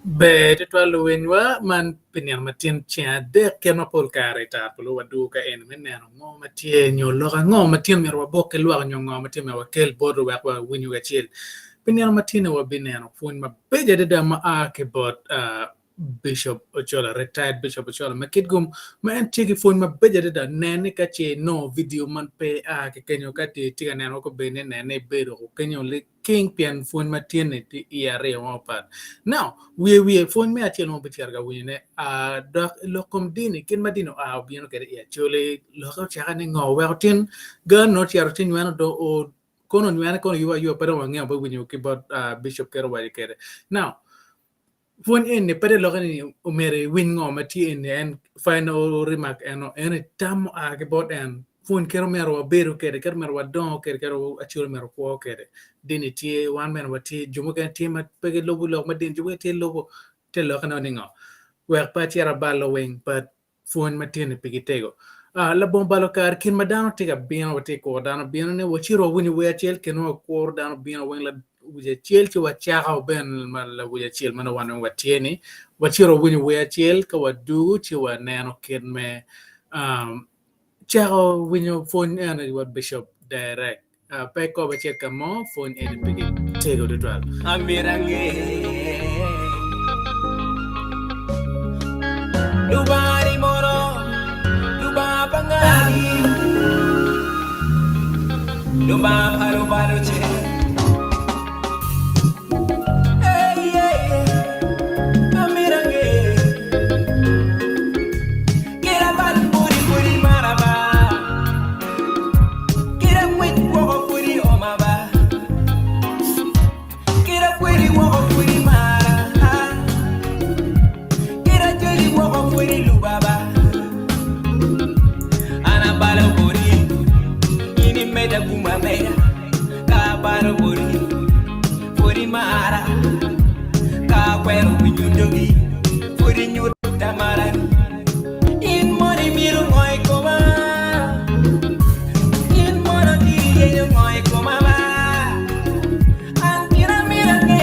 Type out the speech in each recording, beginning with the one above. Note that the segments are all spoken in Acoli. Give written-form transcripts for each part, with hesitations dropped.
Ber tutwal luwinywa man pi nino matin ceng adek kit ma pol kare i tar polo wadwogo ka eni me neno ngo ma tye nyo lok ango ma tye myero wabok ki lwak nyo ngo ma tye myero wakel botwu wek wawinyu kacel. Pi nino matin-ni wabineno pwony mabeco adada ma a ki bot Bishop Ochola, retired Bishop Ochola me Kitgum ma en tye ki pwony mabeco adada. Nen ni ka ce inongo vidio man pe ia ki kenyo ka tye itye ka neno weko bed ni nen ni ibedo kenyo liking pien pwony ma tye ni tye iye aryo ma mapat. Now, wiye wiye pwony me acel ma wabicito ka winyone a dok i lok kom dini kit ma dini oa obino kwede i Acholi lokke ocake ni ngo oweko tin Gano ocito ci nyweno dong o kono onywene kono oyubo ayuba pe dong wangeyo pe winyo ki bot Bishop kit owaco kwede. Now, Pwony eni pe te lokke ni omyero iwiny ngo ma tye eni en final remark eno eno tam mua ki bot en pwony kit omyero wabedo kwede kit omyero wadongo kwede kit acol omyero wakwo kwede dini tye wan bene watye jo mukene tye ma pe gilubo lok me dini jo mukene tye lubo te lokke nongo ni ngo wek pe acit abalo weng but Pwony ma tye-ni pigi tego. Labongo balo kare, kit ma dano tye ka bino, watye ka kuro dano bino ni wacito wawinyo wer acel kendo wakuro dano bino weng lawic acel ci wacako ben ma lawic acel ma nongo wan weng watye ni wacito wawinyo wer acel ka wadugo ci waneno kit me cako winyo pwony eno wa Bishop Direct. Pe ikob acel ka mo, pwony eni pigi tego tutwal. Amito ange Lubanga ni mono Lubanga pa ngagi Lubanga pa lubalo ce Hey, yeah, yeah. Amito ange Kit abal pudi pudi maraba Kit angwec woko pud ioma ba Kit akwedi woko pud imara Kit ajoli woko pud iluba ba An abalo boti in imeda gum ameda Ka abalo boti pud imara Ka akwero winyo dogi pud inyuta marani In mono imito ngo i koma? In mono tye iyenyo ngo i koma ba? An gin amito ange,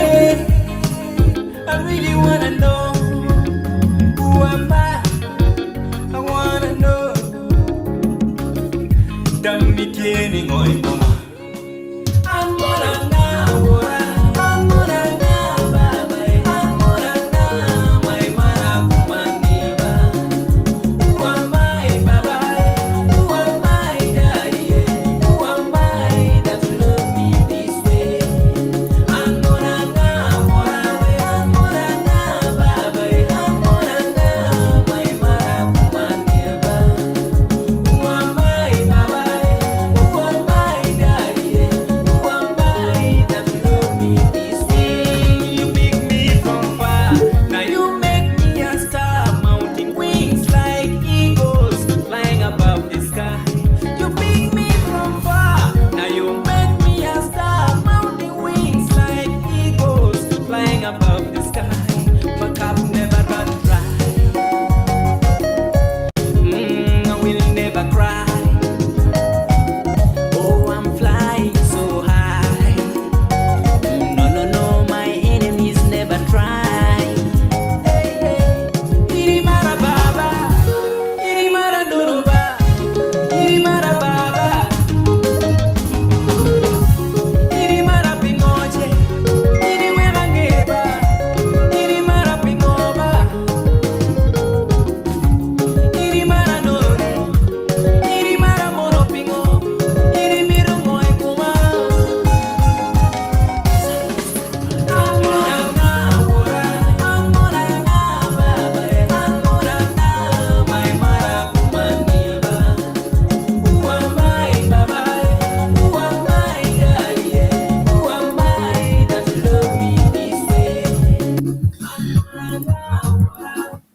I really wanna know who am I? I wanna know. Tammi tye ni ngo i koma? An mono anga wora? An mono anga baba? An mono anga?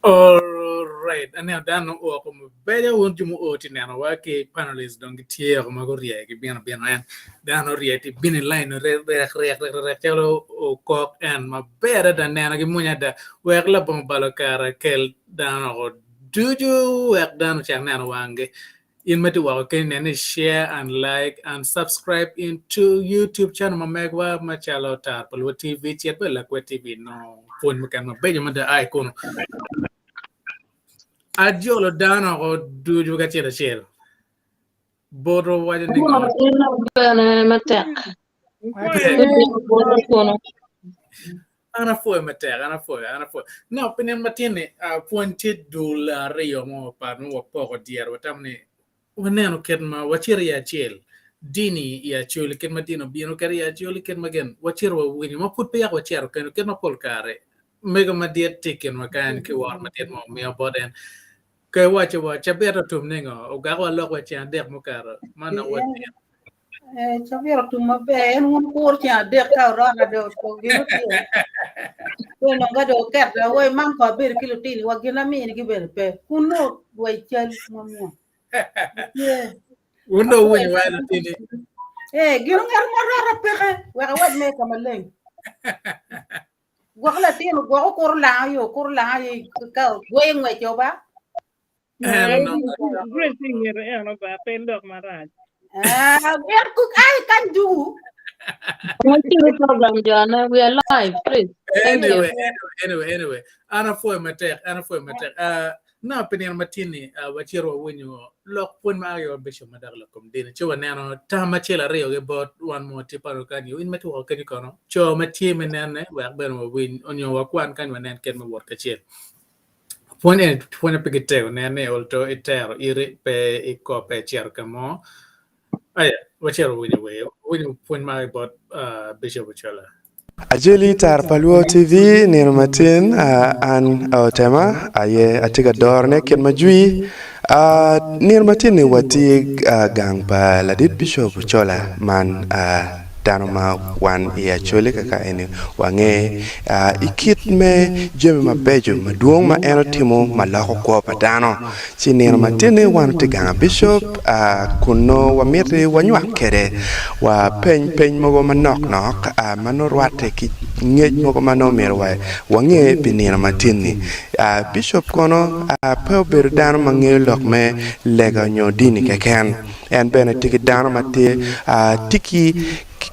Alright, aneno dano oo ko mabeco wun jo muo tye nenowa ki panelists dong gitye o ma gurye gibino bino en dano orye tye bino i line rek rek rek rek calo okok en maber adada nenogi mwonya adada wek labongo balo kare kel dano oko ducu wek dano ocak neno wanggi. In ma itye woko keni nen ni share and like and subscribe into YouTube channel ma megwa macalo Tar pa Luo TV cit bene Lakwed TV nongo pwony mukene mabeco mada a i kunu. Ajolo dano oko ducu kacel acel. Boto waco ni ngo? Bene matek. Kunu. An apwoyo matek, an apwoyo, an apwoyo. No, pi nino matin-ni, ah, pwony tye dul aryo mo mapat ma wapoko dyere, watamo ni waneno kit ma wacito i acel, dini i Acholi, kit ma dini obino kwede i Acholi, kit ma gin wacito wawinyo ma pud peya wacito keno, kit ma pol kare mego madit tye i kinwa kany ki woro madit ma wamiyo bot en. Ka iwaco wa cabit otum ningo, ogako wa lok wa ceng adek mukato, man dong watye. Eh, cabit otum maber, en wun kur ceng adek ka orota do gin otye. Pe nongo ka do oket wai man ko abedo ki lutini wa gin amini gi bene pe. Kun no wai cal mamwa. Tye. Wun dong wuwinyo wa lutini. Eh, gin ongeto ma rota peke, wek awac me ka maleng. Gwok latin gwok okuro lango yo, okuro lango yo ka gweyo ngwec ba. Grace i ngete eno ba pe lok marac. Ah, wer kuk ai kan dugu. Watimo program jone. We are live, please. Thank you. Anyway, anyway, anyway, anyway. An apwoyo matek, an apwoyo matek. Uh, na pi nino matin-ni uh, wacito wawinyo lok pwony ma a ki bot Bishop madok lok kom dini. Ci waneno tam acel aryo ki bot wan mo tye paro kany, in ma tye woko kenyo kono, co ma tye me nene wek bene wawiny onyo wakwan kany wanen kit me wot kacel. Pwony eni pwonyo pe gitego nen ni olto itero iti pe ikope icito ka mo. Aya, wacito winyo wer, winyo pwony ma bot uh, Bishop Ochola. Ajoli Tar pa Luo TV nino matin an Otema aye atye ka dorone kit ma jwi. Nino matin ni watye gang pa ladit Bishop Ochola man dano ma wan i Acholi kaka eni wange i kit me jami mabeco madwong ma en otimo ma loko kwo pa dano. Ci nino matinni wan watye gang bicop kun nongo wamiti wanywak kwede wapeny peny mogo manok nok ma nongo rwatte ki ngec mogo ma nongo myero wange pi nino matinni. Bicop kono pe obedo dano ma ngeyo lok me lega nyo dini keken. En bene tye ki dano ma tye ki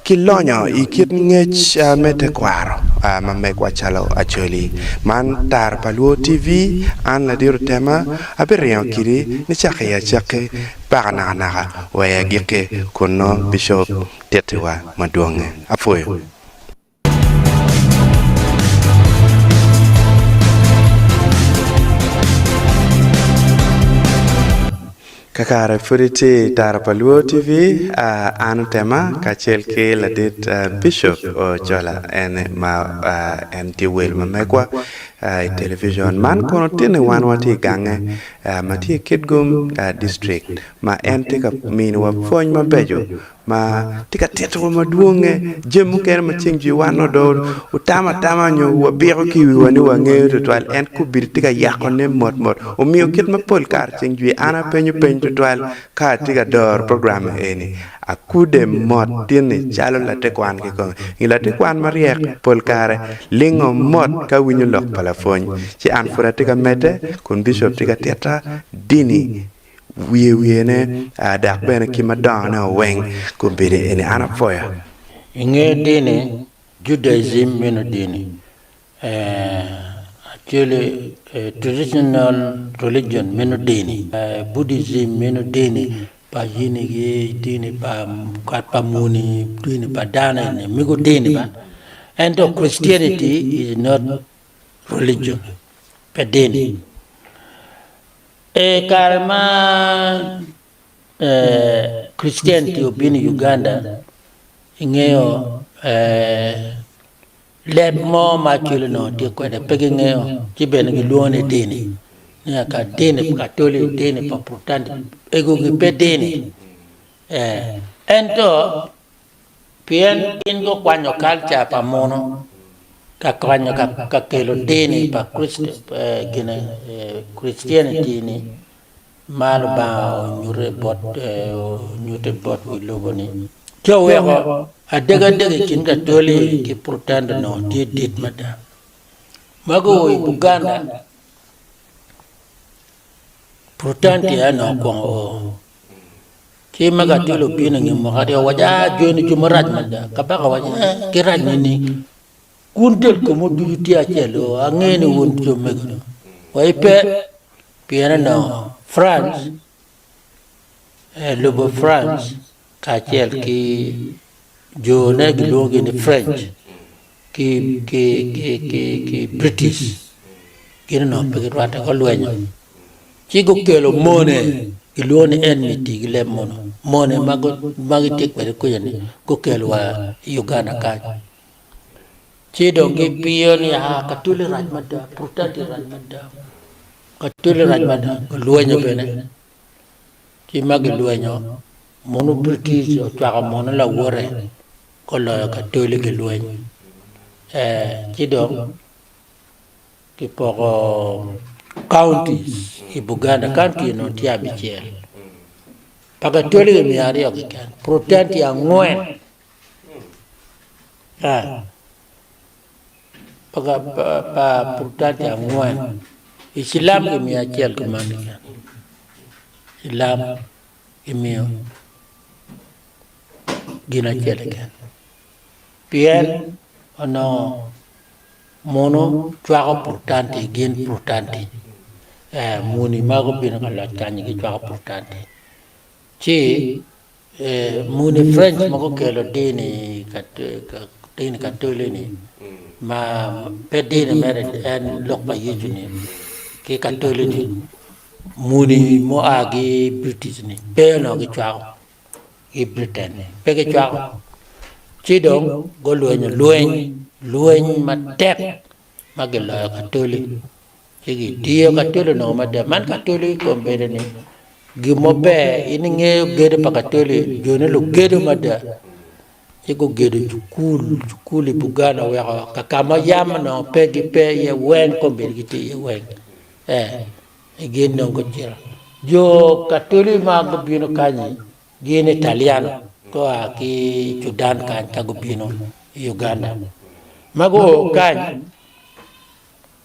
ki lonyo i kit ngec me tekwaro ma megwa calo Acholi. Man Tar pa Luo TV, an Ladit Otema, abiringo kidi nicako i acakki paka nakanaka wa i agikki kun nongo Bicop tittiwa madwonge. Apwoyo. Kakare pud itye i Tara pa Luo TV, an Otema kacel ki ladit Bishop Ochola en ma en tye wel ma megwa i television man kono tye ni wan watye i gange ma tye i Kitgum District ma en tye ka miniwa pwony mabeco ma tye ka titowa madwonge jami mukene ma ceng jwi wan nongo dong otamo atama nyo wabiko ki i wiwa ni wangeyo tutwal en kobedi tye ka yakone mot mot omiyo kit ma pol kare ceng jwi an apenyo peny tutwal ka atye ka doro program eni akude mot tin-ni calo latekwan kikome nyo latekwan maryek pol kare lingo mot ka winyo lok pa lapwony ci an pud atye ka medde kun bicop tye ka tita dini wiye wiyene dok bene ki madongone weng kombeddi eni an apwoyo. I nge dini, Judaism meno dini, actually traditional religion meno dini, Buddhism meno dini pa yinigi, dini pa kat pa muni, dini pa dano eni mego dini ba ento Christianity is not religion pe dini. I kare ma Christianity obino i Uganda, ingeyo leb mo ma Acholi onongo tye kwede pe gingeyo ci bene gilwongo ni dini ni ka dini pa Katoli, dini pa Protanti ego-gi pe dini ento pien gin gukwanyo kalca pa muno. Ka konyo ka kelo dini pa gine Christianity ni ma Lubanga onyute bot onyute bot wi lobo ni ci oweko adegadega i kin Katoli ki Protestant onongo tye dit mada. Ma guo i Buganda, Protestant aye onongo okwongo o. Ci ma Katoli obino i nge mwaka aryo owaco, Aa, jo-ni jo marac mada. Kabaka owaco, Ee, girac nining? Wun del komwu ducu tye acel o, angeyo ni wun jo mego-ni. Wa ipe, pien onongo France, lobo France kacel ki jone gilwongogi ni French ki British gin onongo pe girwatte gulwenyo ci gukelo mone gilwongo ni enmity ki leb muno mone ma gitye kwede kuca-ni gukelo wa i Uganda kany ci dong gipiyo ni aa Katoli rac mada Protestant rac mada Katoli rac mada gulwenyo bene ci ma gilwenyo munu British ocwako munu lawote oloyo Katoli ki lweny ci dong kipoko counties i Buganda, county onongo tye abicel pa Katoli kimiyo aryo keken Protestant angwen pa Protestant angwen Icilam kimiyo acel kuman keken Icilam kimiyo gin acel keken pien onongo munu cwako Purtanti gin Purtanti muni ma gubino ka loc kany-nyi gicwako Purtanti ci muni French ma gukelo dini Katoli-ni ma pe dini mere en lok pa Yecu-ni ki Katoli-ni muni mua ki British-ni pe onongo gicwako. I Britain pe gicwako, ci dong gulwenyo lweny, lweny matek ma giloyo Katoli ci gidiyo Katoli onongo mada. Man Katoli kombeddi ni gin mo ber in ingeyo gedo pa Katoli jone lugedo mada ci gugedo cukul, cukul i Buganda oweko kaka ma yam onongo pe gipe iye weng kombeddi gitye iye weng ee. Gin dong gucito. Jo Katoli ma gubino kany-nyi gin Italiano gua ki i Cudan kany ka gubino i Uganda. Ma guo kany,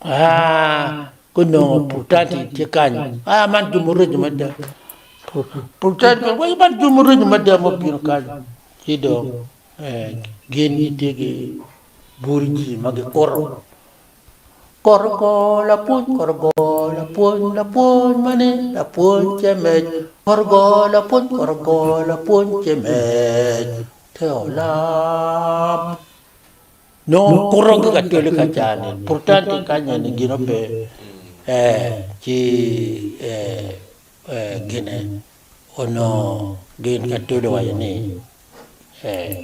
aa, gunongo Purtanti tye kany. Aa, man jo maraco mada. Purtanti bene waco man jo maraco mada ma obino kany. Ci dong gin gitye ki buriji ma gikuto. Korgo lapwony korgo lapwony lapwony mane lapwony cemec korgo lapwony korgo lapwony cemec te olam nongo kuto ki katoli ka cani purtanti kany eni gin ope ci gine onongo gin katoli owaco ni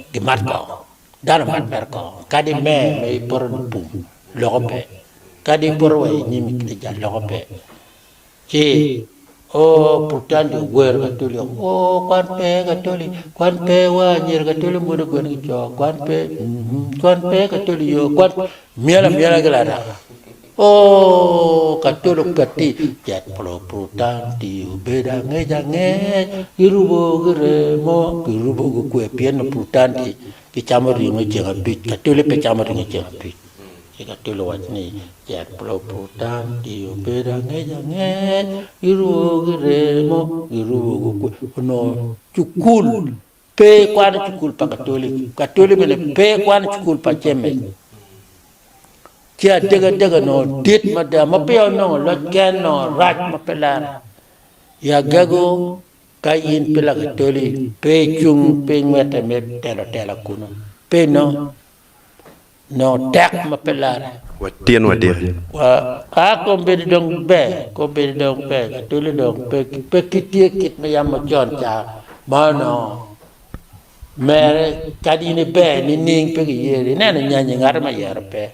gimat kongo. Dano man mito kongo kadi me ma ipoto ni pum loko pe, kadi ipoto wa inyim kica loko pe. Ci oo Purtanti ogwero Katoli woko, oo kwan pe Katoli, kwan pe wa anyira Katoli mwodo gweno ki co, kwan pe, kwan pe Katoli yo, kwan myel amyela ki laraka. Oo Katoli okatti cet polo Purtanti obedo angec angec girubo ki remo girubo ki kwe pien ni Purtanti gicamo ringo i ceng abic Katoli pe camo ringo i ceng abic ci Katoli owaco ni cet polo Purtanti obedo angec angec girubo ki remo girubo ki kwe onongo cukul pe kwano cukul pa Katoli Katoli bene pe kwano cukul pa Cemec. Ci adegadega onongo dit mada ma peya onongo loc ken onongo rac ma pe lare. I agego ka in pe Lakatoli pe icung pe ingwette me telo tela kunu pe inongo nongo tek ma pe lare. Watyen wadiki. Wa a kombeddi dong ber kombeddi dong ber Katoli dong pe kitye kit ma yam macon ca ma onongo Mere kadi in iber nining pe giyeri. Ineno nyanyi ngato ma yero pe.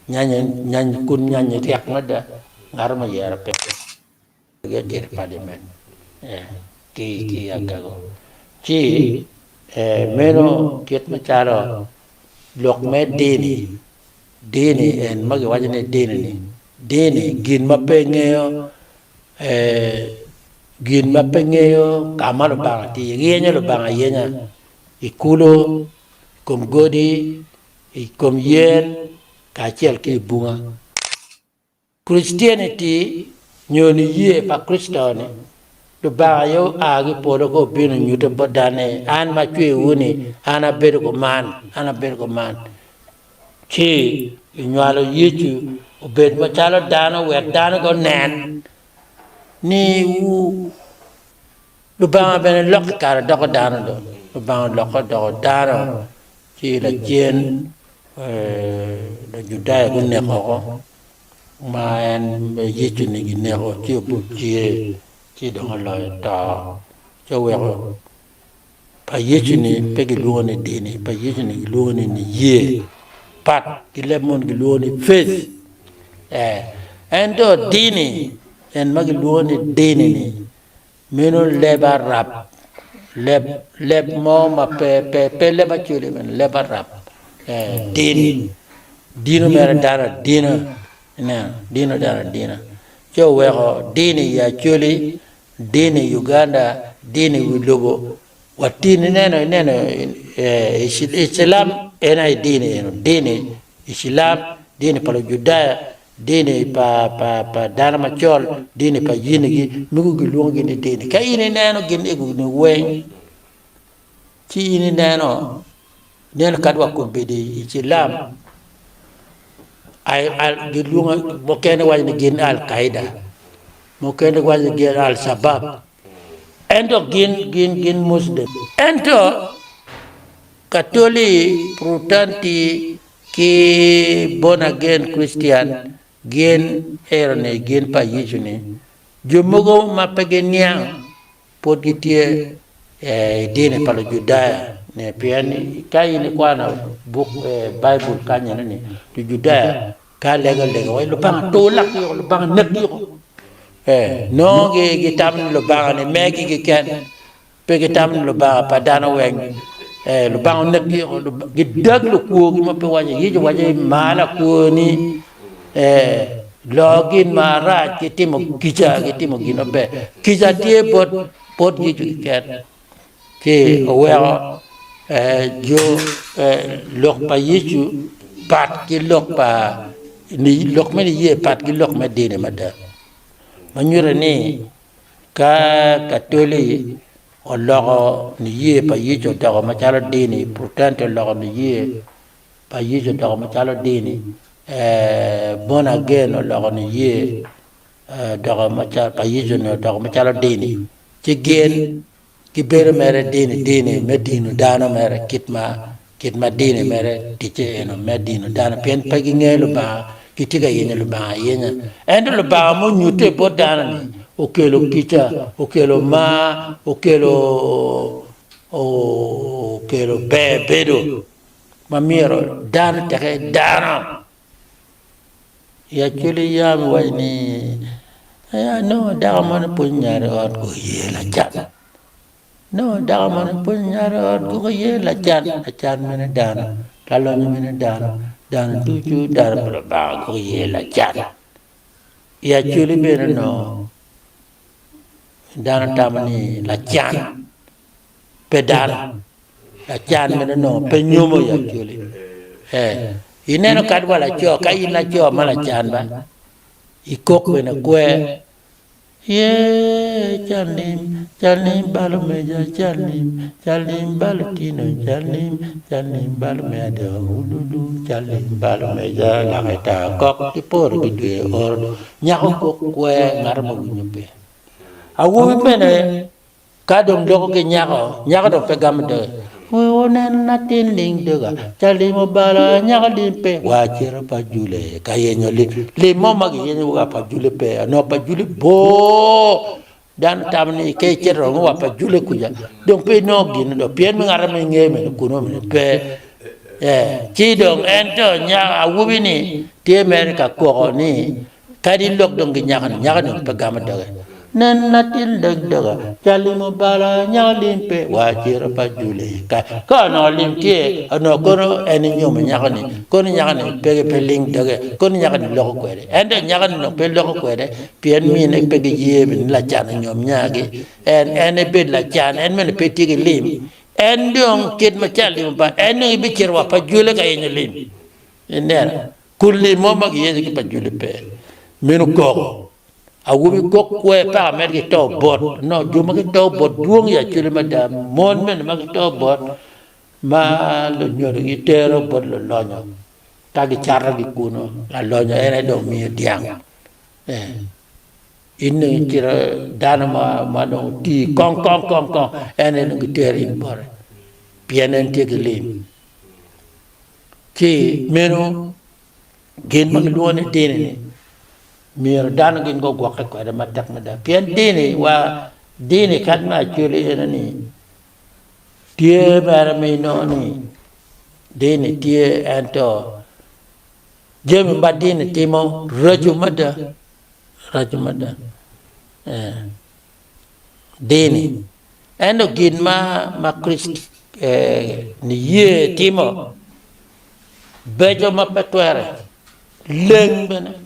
Nyanyi nyanyi kun nyanyi ryek mada ngato ma yero pe. Gitye i parliament ki ki agago. Ci meno kit macalo lok me dini. Dini en ma giwaco ni dini ni, dini gin ma pe ngeyo gin ma pe ngeyo ka ma Lubanga tye iye, giyenyo Lubanga ayenya i kulu, i kom godi, i kom yen kacel ki i bunga. Christianity nyo niye pa Kricito ni Lubanga aye oa ki i polo ka obino onyutte bot dano ni, An ma acweyowu-ni, an abedo kuman, an abedo kuman. Ci kinywalo Yecu obed macalo dano wek dano gunen ni wu Lubanga bene lokke kare doko dano do. Lubanga olokke odoko dano ci lacen Lujudaya guneko woko ma en Yecu-ni gineko ci obuc ci dong oloyo to ci oweko pa Yecu-ni pe gilwongo ni dini pa Yecu-ni gilwongo ni niye pat ki leb munu gilwongo ni faith ento dini en ma gilwongo ni dini-ni Meno leb Arab, leb leb mo ma pe pe pe leb Acholi meno leb Arab eh, dini dino mere dano adina ineno dino dano adina ci oweko dini i Acholi dini i Uganda dini i wi lobo wa tin ineno ineno eh, Icilam en aye dini eno dini Icilam dini pa Lujudaya Dini pa pa dano macol, dini pa yinigi, mogo gilwongogi ni dini. Ka in ineno gin egoni weng, ci in ineno ineno kadi wa kombeddi i cilam gilwongo mukene waco ni gin Al-Qaida, mukene waco ni gin Al-Shabab, ento gin gin gin Muslim. Ento Katoli, Prutanti, Ki born again Christian gin ero ni gin pa Yecu ni jo mogo ma pe giniang pwod gitye i dini pa Lujudaya ni pien ka in ikwano buk Baibul kany eno ni Lujudaya ka lego lega waci Lubanga tur lakgi woko Lubanga nekgi woko nongo gitamo ni Lubanga ni megi keken Pe gitamo ni Lubanga pa dano weng. Ee, Lubanga onekgi woko. Gidag lukworgi ma pe waco. Yecu owaco ni, Mar lakworni, ee, lo gin marac, gitimo kica, gitimo gin maber. Kica tye bot, bot Yecu keken. Ci oweko ee, jo, ee, lok pa Yecu pat ki lok pa, lok me niye pat ki lok me dini mada. Ma nyuto ni Ka Katoli oloko niye pa Yecu odoko macalo dini, Protenti oloko niye pa Yecu odoko macalo dini, Born again oloko niye odoko macalo pa Yecu-ni odoko macalo dini, ci gin gibedo mere dini dini me dino dano mere kit ma kit ma dini mere ticce eno me dino dano pien pe gingeyo Lubanga gitye ka yenyo Lubanga ayenya ento Lubanga ma onyutte bot dano-ni okelo kica okelo mar okelo okelo ber bedo ma myero dano teke dano I Acholi yam iwaco ni nongo dako moni pwony nyare i ot oye lacan nongo dako moni pwony nyare i ot gwok oye lacan lacan mene dano lalonyo mene dano dano ducu dano pa Lubanga gwok oye lacan I Acholi bene onongo dano tamo ni lacan pe dano lacan meno onongo pe nyomo i Acholi ee ineno kadi wa laco ka in laco ma lacan ba ikok bene kwer yee cal lim cal lim balo meja cal lim cal lim balo tino cal lim cal lim balo meja dong ululu cal lim balo meja lake tar kok ki poto ki dwe oro nyako kok kwer ngat mo winyo pe awobi bene Ka dong loko ki nyako, nyako dong pe gamo doge. Wi onen latin ling doga, ca lim obalo nyako lim pe. Wa cito pa Jule ka yenyo lim. Lim mo ma giyenyo wa pa Jule pe, onongo pa Jule bor. Dano tamo ni ka icito dong wa pa Jule kuca, dong pe inongo gin dong, pien ngat ma ingeyo mene kunu mene pe. Ee, ci dong ento nyako awobi-ni tye mere ka koko ni kadi lok dong ki nyako-ni, nyako-ni dong pe gamo doge. Nen latin deg doga, ca limo bala nyako lim pe, wa cito pa jule ka. Ka onongo lim tye, onongo kono en inyomo nyako ni, kono nyako ni pe pe ling doge, kono nyako ni loko kwede. Ento nyako ni onongo pe loko kwede pien mine pe giye ni lacan onyom nyagi. En en ebed lacan, en mene pe tye ki lim. En dong kit macalo limo pa en dong ibicito wa pa jule ka yenyo lim. Ineno, kun lim mo ma giyenyo ki pa jule pe. Meno koko. Awobi kok kwer paka mere gito bot no jo ma gito bot dwong i Acholi mada mon mene ma gito bot ma lunyodo gitero bot lulonyo ka gicato gi kunu lalonyo en aye dong miyo dyang in dong icito dano ma dong oti kong kong kong kong en aye dong gitero in bote pien en tye ki lim ci meno Gin ma gilwongo ni dini-ni myero dano gin gugwokke kwede matek mada pien dini wa dini kadi me Acholi ene ni tye mere ma inongo ni dini tye ento jami ma dini timo raco mada raco mada dini ento gin ma niye timo Beco ma pe twere, leng bene.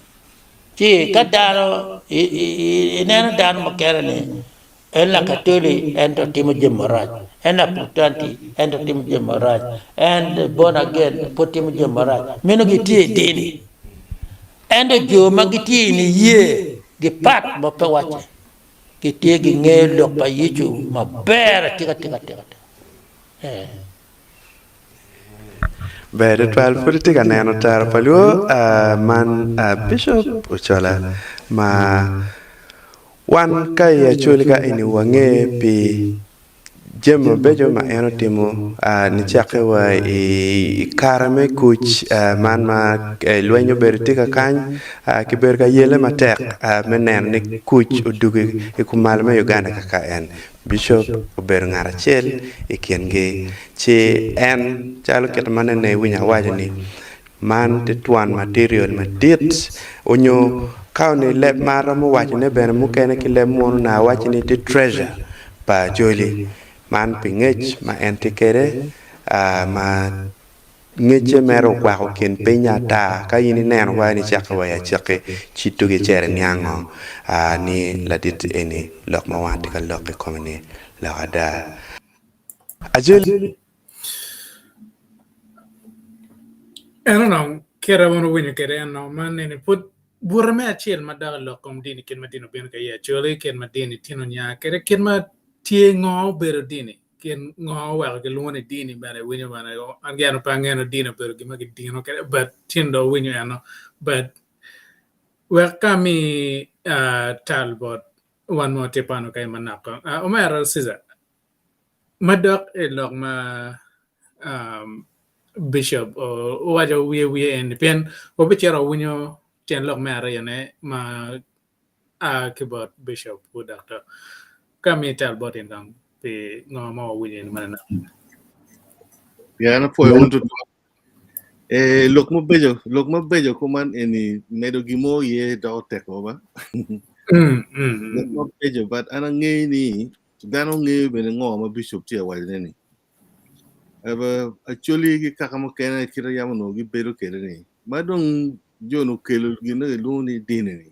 Ci ka dano ineno dano mukene ni en Lakatoli ento timo jami marac, en Laprotanti ento timo jami marac, en born again pud timo jami marac, meno gitye i dini. Ento jo ma gitye i niye gipat ma pe wacce, gitye gingeyo lok pa Yecu maber atika tika tika. Ber tutwal pud itye ka neno tara pa lwo man Bishop Ochola ma wan ka i Acholi ka eni wange pi jami mabeco ma en otimo nicakke wa i kare me kuc man ma lweny obedo tye ka kany kibedo ka yelle matek me neno ni kuc odugi i kumalo me Uganda kaka en. Bicop obedo ngat acel i kingi, ci en, calo kit ma nene iwinyo awaco ni, Man tye twon material madit, onyo ka onongo i leb ma aromo wacone bene mukene ki leb munu onongo awaci ni tye treasure pa Acholi. Man pi ngec ma en tye kwede ma Ngecce mere okwako kin piny ata. Ka in ineno wa nicakke wa i acakki, ci tugi icito iniango ni ladit eni lok ma wan atye ka lok i kome ni lok ada. Ajoli. Ento dong kite ma wawinyo kwede en nongo man eni pud bute me acel ma dok i lok kom dini kit ma dini obino kwede i Acholi, kit ma dini tino onya kwede, kit ma tye ngo obedo dini. Gin ngo oweko gilwongo ni dini bene iwinyo bene an gire pe angeyo ni dini obedo gin ma gidino kwede but tin dong awinyo eno but wek ka ami tal bot wan ma watye pano kany manok kong omera Ceaser madok i lok ma bishop owaco wiye wiye eni pien wabicito wawinyo tyen lok me aryone ma a ki bot Bishop ku Doctor ka mi tel bot in kong pi ngo ma wawinyo in manene. Ya an apwoyo wun tutwal. Eh, lok mabeco, lok mabeco kuman eni medo gin mo iye doko tek ba. Lok mabeco, but an angeyo ni dano ngeyo bene ngo ma Bishop tye ka wacone ni. Eba Acholi ki kaka mukene kite yam onongo gibedo kwede ni ma dong jo-ni okelo gin ma gilwongo ni dini-ni,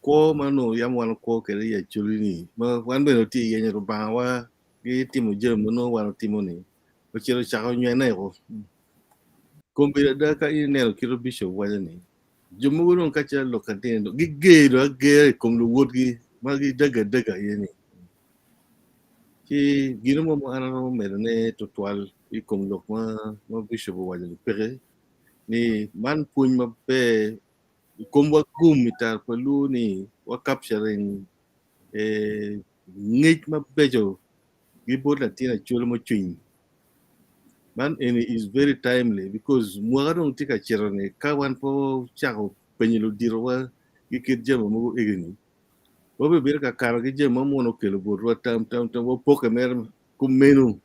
kwo ma onongo yam wan wakwo kwede i Acholi-ni ma wan bene watye ka yenyo Rubangawa ki timo jami ma nongo wan watimo-ni ocito ocako nywene woko. Kombeddi ada ka in ineno kit ma bicop waco-ni, jo mogo dong ka calo lok ka dini dong giger dong agera i kom luwotgi ma gidagge adaga iye-ni. Ci gin mo ma an aromo medone tutwal i kom lok ma bicop owaco-ni peke ni man pwony maber i komwa gum i tar pa luo ni wa capturing ngec mabeco ki bot latin acol mucwiny. Man eni is very timely because mwaka dong tye ka cito-ni ka wan pe wacako penyo luditowa ki kit jami mogo egini Wabibedo ka kato ki jami ma munu okelo botwa tam tam tam wapokke mere kumeno.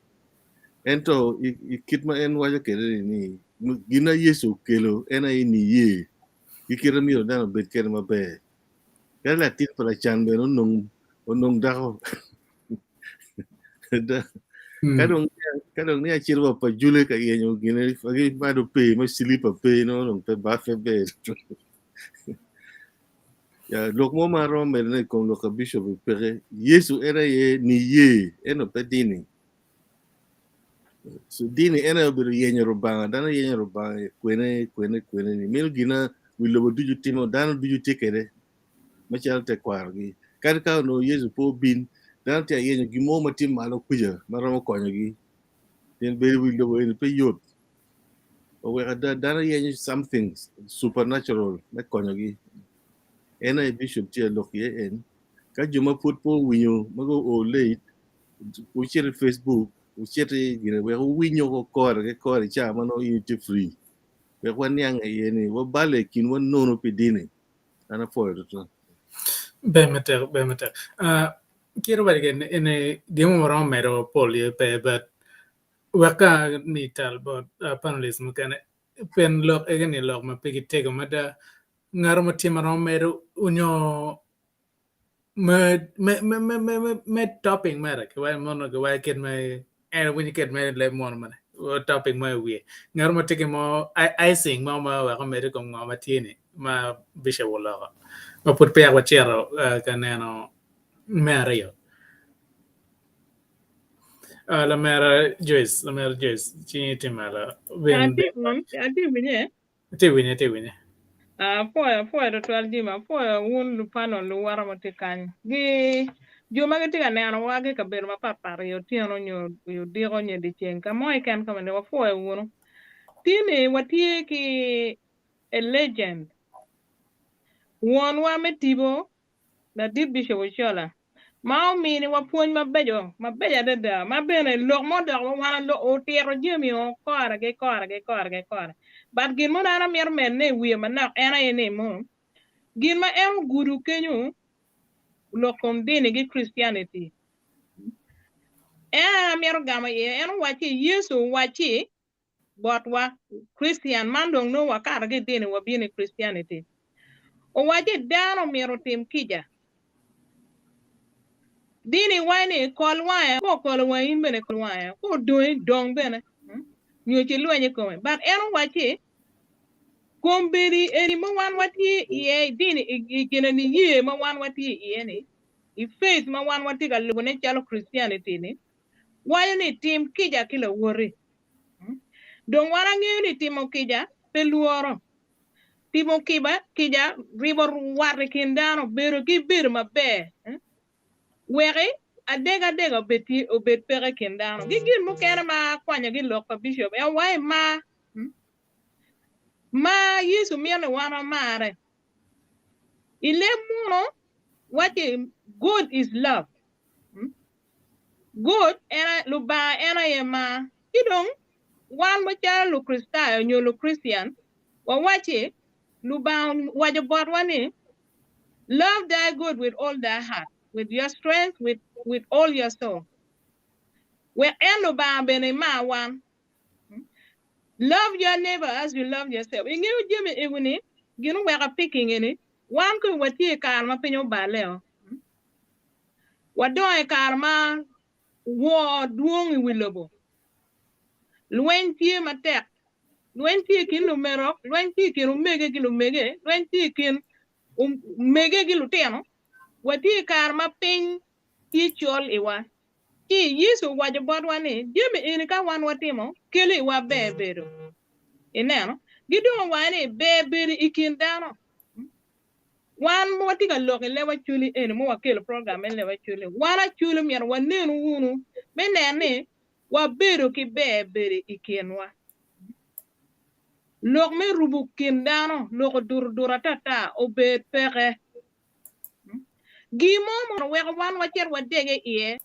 Ento i kit ma en waco kwede ni gin ma Yecu okelo en aye niye ki kite myero dano obed kwede maber. Kadi latin pa lacan bene onong onong dako. Da- Ka dong ka dong ni acito wa pa jule ka yenyo gine gi mado pii ma silipa pe no dong pe ba pe ber. Ya lok mo ma aromo medone i kom lok pa bishop peke. Yecu en aye niye ento pe dini. So dini en aye obedo yenyo Rubanga, dano yenyo Rubanga kwene kwene kwene ni meno gina wi lobo ducu timo, dano ducu tye kwede macalo tekwarogi. Kadi ka onongo Yecu pe obin, dano tye ka yenyo gin mo ma tye malo kuca ma romo konyogi. Pien bedo i wi lobo eni pe yot. Oweko ada dano yenyo something supernatural me konyogi. En aye bishop tye ka lok iye en. Ka jo ma pud pe owinyo ma guo late, wucit i Facebook, wucit i gine wek wuwinyo ko kore ki kore i cawa ma nongo in itye free. Wek waniang iye ni wabale i kinwa nono pi dini. An apwoyo tutwal. Ber matek, ber matek. Uh, kit waco kene ene gin mo waromo medo pol iye pe but wek ka mi tal bot uh, panelist mukene pien lok egi ni lok ma pigi tego mada ngato ma tye ma romo medo onyo me me me me me me me topping mere kiwaco mono kiwaco kit me en winyo kit me leb mono mene topping mo i wiye ngat mo tye ki mo icing mo ma wek omed i kom ngo ma tye ni ma bishop oloko ma pud peya wacito ka neno me aryo. Lamera Joyce, lamera Joyce cingi tye malo. Atye winye. Atye winye, atye winye. Apwoyo, apwoyo twatwal Jim, apwoyo wun lupanel luwota ma tye kany. Gi jo ma gitye ka nenowa ki i kabedo mapatpat i otyeno nyo i odiko nyo i dyeceng ka mo keken ka ma wapwoyo wunu. Tye ni watye ki a legend, wonwa me tipo Ladit Bishop Ochola ma ominiwa pwony mabeco, mabeco adada, ma bene lok mo dok wan otito jami o kore ki kore ki kore ki kore. But gin mo an amito medone i wiye manok en aye ni mo, gin ma en ogudo kenyo lok kom dini ki Christianity, en aye amito gamo iye, en owacci Yecu owacci botwa Christian man dong nongo wakato ki i dini wabino i Christianity. Owacci dano myero otim kica. Dini waci ni kol wange, ka okolo wangi in bene kol wange, ka odongi dong bene nyo ci lweny i kome. But en owacci kombeddi eni ma wan watye iye i dini i gine niye ma wan watye iye ni i faith ma wan watye ka lubone calo Christianity ni waco ni tim kica ki lawoti. Dong wan angeyo ni timo kica pe lworo. Timo kiba, kica ribo wat i kin dano, bedo ki bedo maber, weki adegadega obed tye, obed peke i kin dano. Ki gin mukene ma akwanyo ki i lok pa bicop, en waco mar. Mar, Yecu mito ni wan wamare. I leb munu, waci God is love. God en aye, Lubanga en aye mar. Ci dong, wan macalo Lukricitayo nyo Lukrictian, wawacci Lubanga owaco botwa ni, Love thy God with all thy heart, with your strength, with, with all your soul. Wek en Lubanga bene imar wan. Love your neighbor as you love yourself. Ingeyo jami ego-ni, gin oweko apiki nge-ni, wan kong watye i kare ma piny oballe-o. Wadongo i kare ma wor dwong i wi lobo. Lweny tye matek. Lweny tye i kin lumerok, lweny tye i kin omege ki lumege, lweny tye i kin omege ki lutino. Watye i kare ma piny tye col iwa. Ci Yecu owaco botwa ni, Jami eni ka wan watimo, kelo iwa ber bedo. Ineno? Gidong owaco ni, Ber bedo i kin dano. Wan ma watye ka lok i leb Acholi eni ma wakelo program me leb Acholi, wan Acholi myero wanenu wunu me neno ni wabedo ki ber bedo i kinwa. Lok me rubo kin dano, lok odurodur atata obed peke. Gin mo mono weko wan wacit wadege iye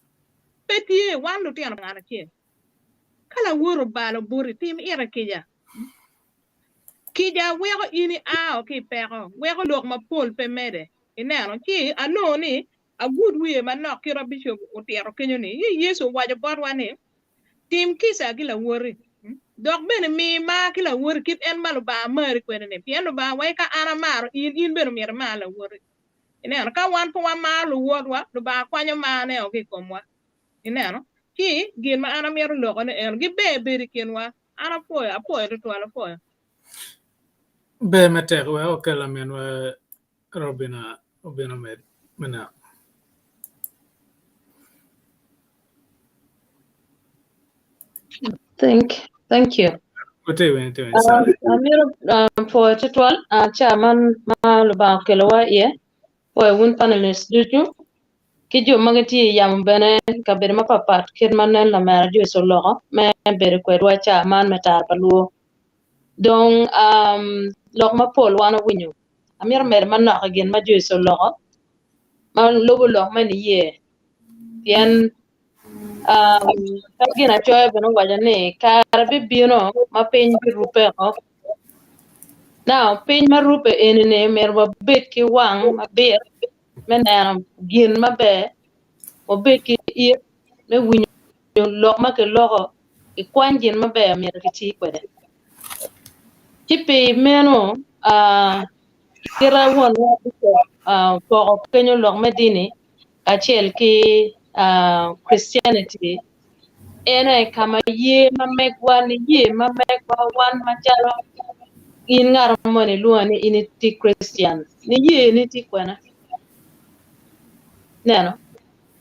pe tye, wan lutino pa ngat acel. Ka lawoti obalo boti, tim ite kica. Kica weko in ia ki i peko, weko lok mapol pe mede. Ineno? Ci anongo ni agud wiye manok kit ma bicop otito kenyo ni, Yecu owaco botwa ni, Tim kica ki lawoti, dok bene mi mar ki lawoti kit en ma Lubanga mari kwede-ni, pien Lubanga waci ka an amaro in, in bene myero imar lawoti. Ineno, ka wan pe wamaro luwotwa, Lubanga kwanyo marne-o ki i komwa. Ineno? Ci gin ma an amito lokone eno, giber bedo i kinwa. An apwoyo, apwoyo tutwal, apwoyo. Ber matek wek okel laminwa Robina obin omed me neno. Thank, thank you. Watye winyo, watye winyo. Sorry. Amito pwoyo tutwal ca man ma Lubanga okelowa iye. Pwoyo wun panelists ducu ki jo ma gitye i yamo bene i kabedo mapatpat kit ma nen lamera Joyce oloko me bedo kwedwa ca man me tara pa luo. Dong um, lok mapol wan owinyo. Amito medo manok i gin ma Joyce oloko ma lubo lok me niye pien um, ka ginacoya bene owaco ni kare bibino ma piny birubbe o. Now, piny ma rubbe eni-ni myero wabed ki wang mabit me neno gin maber, wabed ki it me winyo lok ma kiloko, kikwany gin maber myero kiti kwede. Ci pi meno, uh, kita wonwa uh, poko kenyo lok me dini kacel ki uh, Christianity en aye ka ma ye ma megwa niye ma megwa wan macalo in ngat moni ilwongo ni in itye Christian niye ni tye kwene neno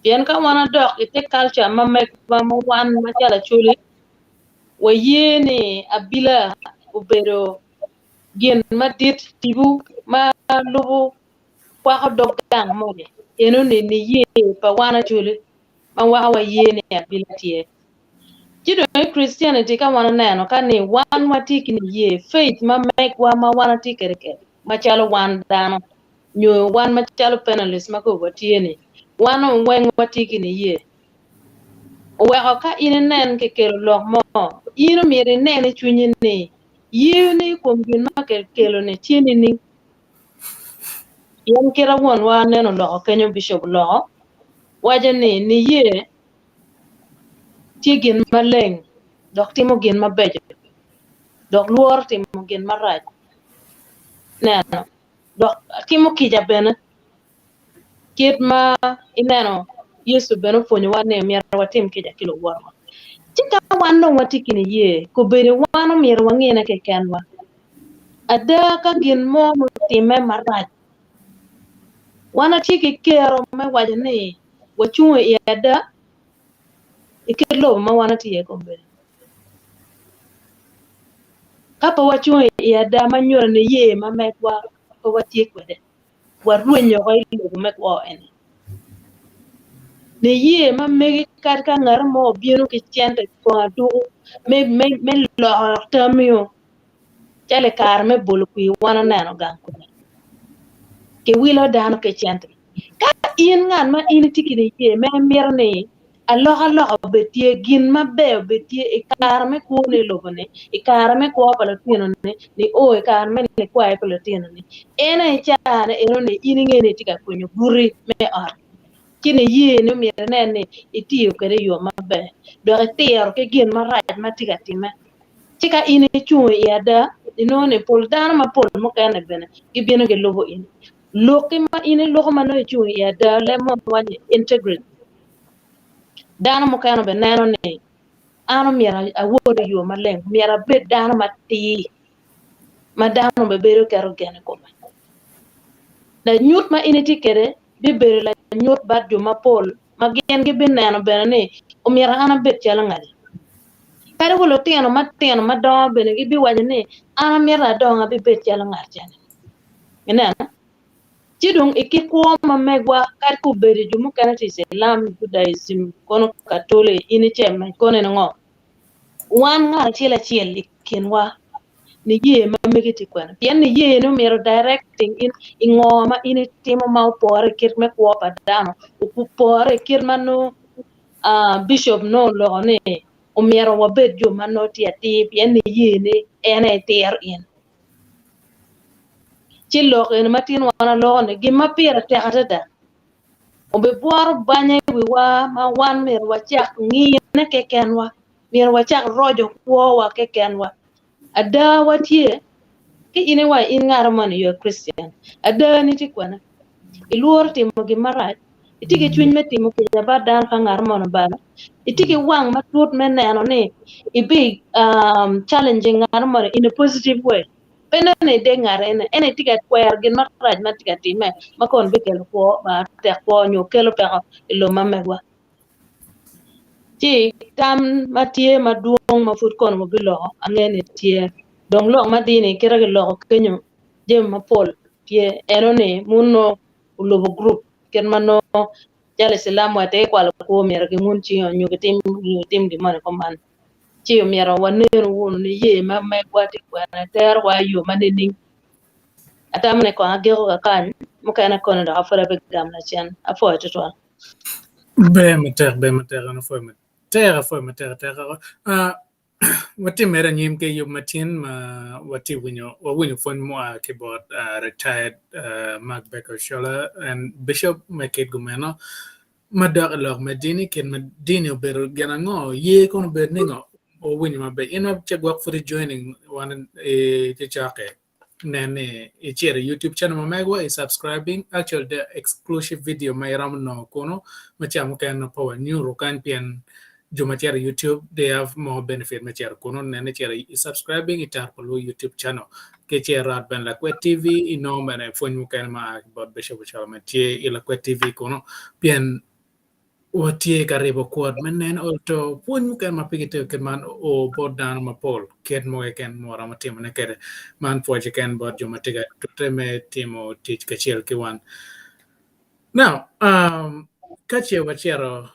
pien ka wan adok ite culture ma megwa ma wan macalo Acholi waye ni abila obedo gin madit tipo ma lubo kwako dog gang moni enoni niye pa wan Acholi ma weko waye ni abila tye. Ci dong i Christianity ka wan oneno ka ni wan watye ki niye, faith ma megwa ma wan watye kwede kede macalo wan dano nyo wan macalo panelists ma kong watye ni wan weng watye ki niye. Oweko ka in inen kikelo lok mo, in omyero inen i cwinyi ni yeni i kom gin ma kikelo ni tye nining? Pien kita wonwa neno oloko kenyo bishop oloko waco ni niye tye gin maleng dok timo gin mabeco dok lworo timo gin marac neno dok timo kica bene kit ma ineno Yecu bene opwonyowa ni myero watim kica ki luwotwa. Ci ka wan dong watye ki niye, kobedo wan omyero wangine kekenwa. Ada ka gin mo mutimme marac, wan watye ki kero me waco ni wacungo i ada i kit lobo ma wan watye iye kombeddi. Ka pe wacungo i ada ma nyuto niye ma megwa pe watye kwede, warwenyo woko i lobo me kwo eni. Niye ma megi kadi ka ngat mo obino ki cente kong aduku me, me, me loko tamio calo i kare me bolo kwir wan oneno gang kune kiwilo dano ki cente. Ka in ngat ma in itye ki niye ma imito ni alokaloka obed tye, gin maber obed tye i kare me kwoni i lobo-ni, i kare me kwo pa lutinoni, nio i kare me nikwayo pa lutinoni, en aye caa-ni eno-ni in inge ni itye ka kwinyo guti me ot, ci niye ni myero inen ni itiyo kwede i yo maber dok itiro ki gin marac ma tye ka timme. Ci ka in icung i ada, inongo ni pol dano mapol mukene bene gibino gilubo in. Lokki ma in iloko ma nongo icung i ada, leb mo waco ni integrity. Dano mukene bene neno ni an omyero awot i yo maleng, myero abed dano matir ma dano bene bedo keto gen i kome. Lanyut ma in itye kwede bibedo lanyut bot jo mapol ma gin gibineno bene ni omyero an abed calo ngati. Kadi wa lutino matino madongo bene gibiwaco ni an amito adong abibed calo ngat cani. Ineno? Ci dong i kit kwo ma megwa, kadi ka obedo jo mukene tye i Cilam, Judaism, kono Katoli, in icemme, kono in ngo? Wan ngat acel acel i kinwa niye ma megi tye kwene. Pien niye ni omyero directing in i ngo ma in itimo ma opore i kit me kwo pa dano, opore i kit ma nongo uh, bishop nongo oloko ni omyero wabed jo ma nongo tye atir pien niye ni en aye tiro in. Ci lok eni ma tin wan aloko ni gin ma pire tek adada obibworo banya i wiwa ma wan myero wacak ngine kekenwa, myero wacak roco kwowa kekenwa. Ada watye ki in iwaco in ngat moni you a Christian, ada ni tye kwene? Ilworo timo gin marac, itye ki cwiny me timo kica bot dano ka ngat moni obalo, itye ki wang matut me neno ni ibi challenging ngat moni in a positive way. Pe nongo ni ideg ngat eni, ento itye ka kwero gin marac ma tye ka timme ma kono bikelo kwo tek kwo nyo kelo peko i lobo ma megwa. Ci tam ma tye madwong ma pud kono wabiloko ange ni tye. Dong lok ma dini kite kiloko kenyo jami mapol tye eno ni mun nongo olubo gurup kit ma nongo calo Icilam wa tye kwalo kwo myero gingun cingo nyo gitim nyo gitim gin moni kuman. Ci omyero wanenu wunu ni ye ma megwa tye kwene terowa i yo ma nining. Atamo ni kong agiko kakany mukene kono dok apud abigamo lacen. Apwoyo tutwal. Ber matek, ber matek, an apwoyo matek, apwoyo matek ateka. Ah, watye mere anyim ki yub matin ma watye winyo, wawinyo pwony mua ki bot ah, retired ah, Mark Baker Ochola and Bishop me kit gumeno madok i lok me dini, kit ma dini obedo gin ango, ye kono obedo ningo, wawinyo maber. In ma ce gwok pud i joining wan i cokke. nen ni icito i YouTube channel ma megwa i subscribing actually the exclusive video ma iromo nongo kunu ma ca mukene nongo pe wanyuto kany pien jo ma cito i YouTube they have more benefit me cito kunu nen ni icito i subscribing i Taro pa Luo YouTube channel ki ci irot bene Lakwet TV inongo bene pwony mukene ma a ki bot Bishop Ocol ma tye i Lakwet TV kunu pien Watye ka ribo kwot me neno oto pwony mukene ma pigi tego kit man oo bot dano mapol kit mo keken ma waromo timone kwede. Man pwoc keken bot jo ma tye ka tute me timo tic kacel ki wan. Now, um, ka ce wacito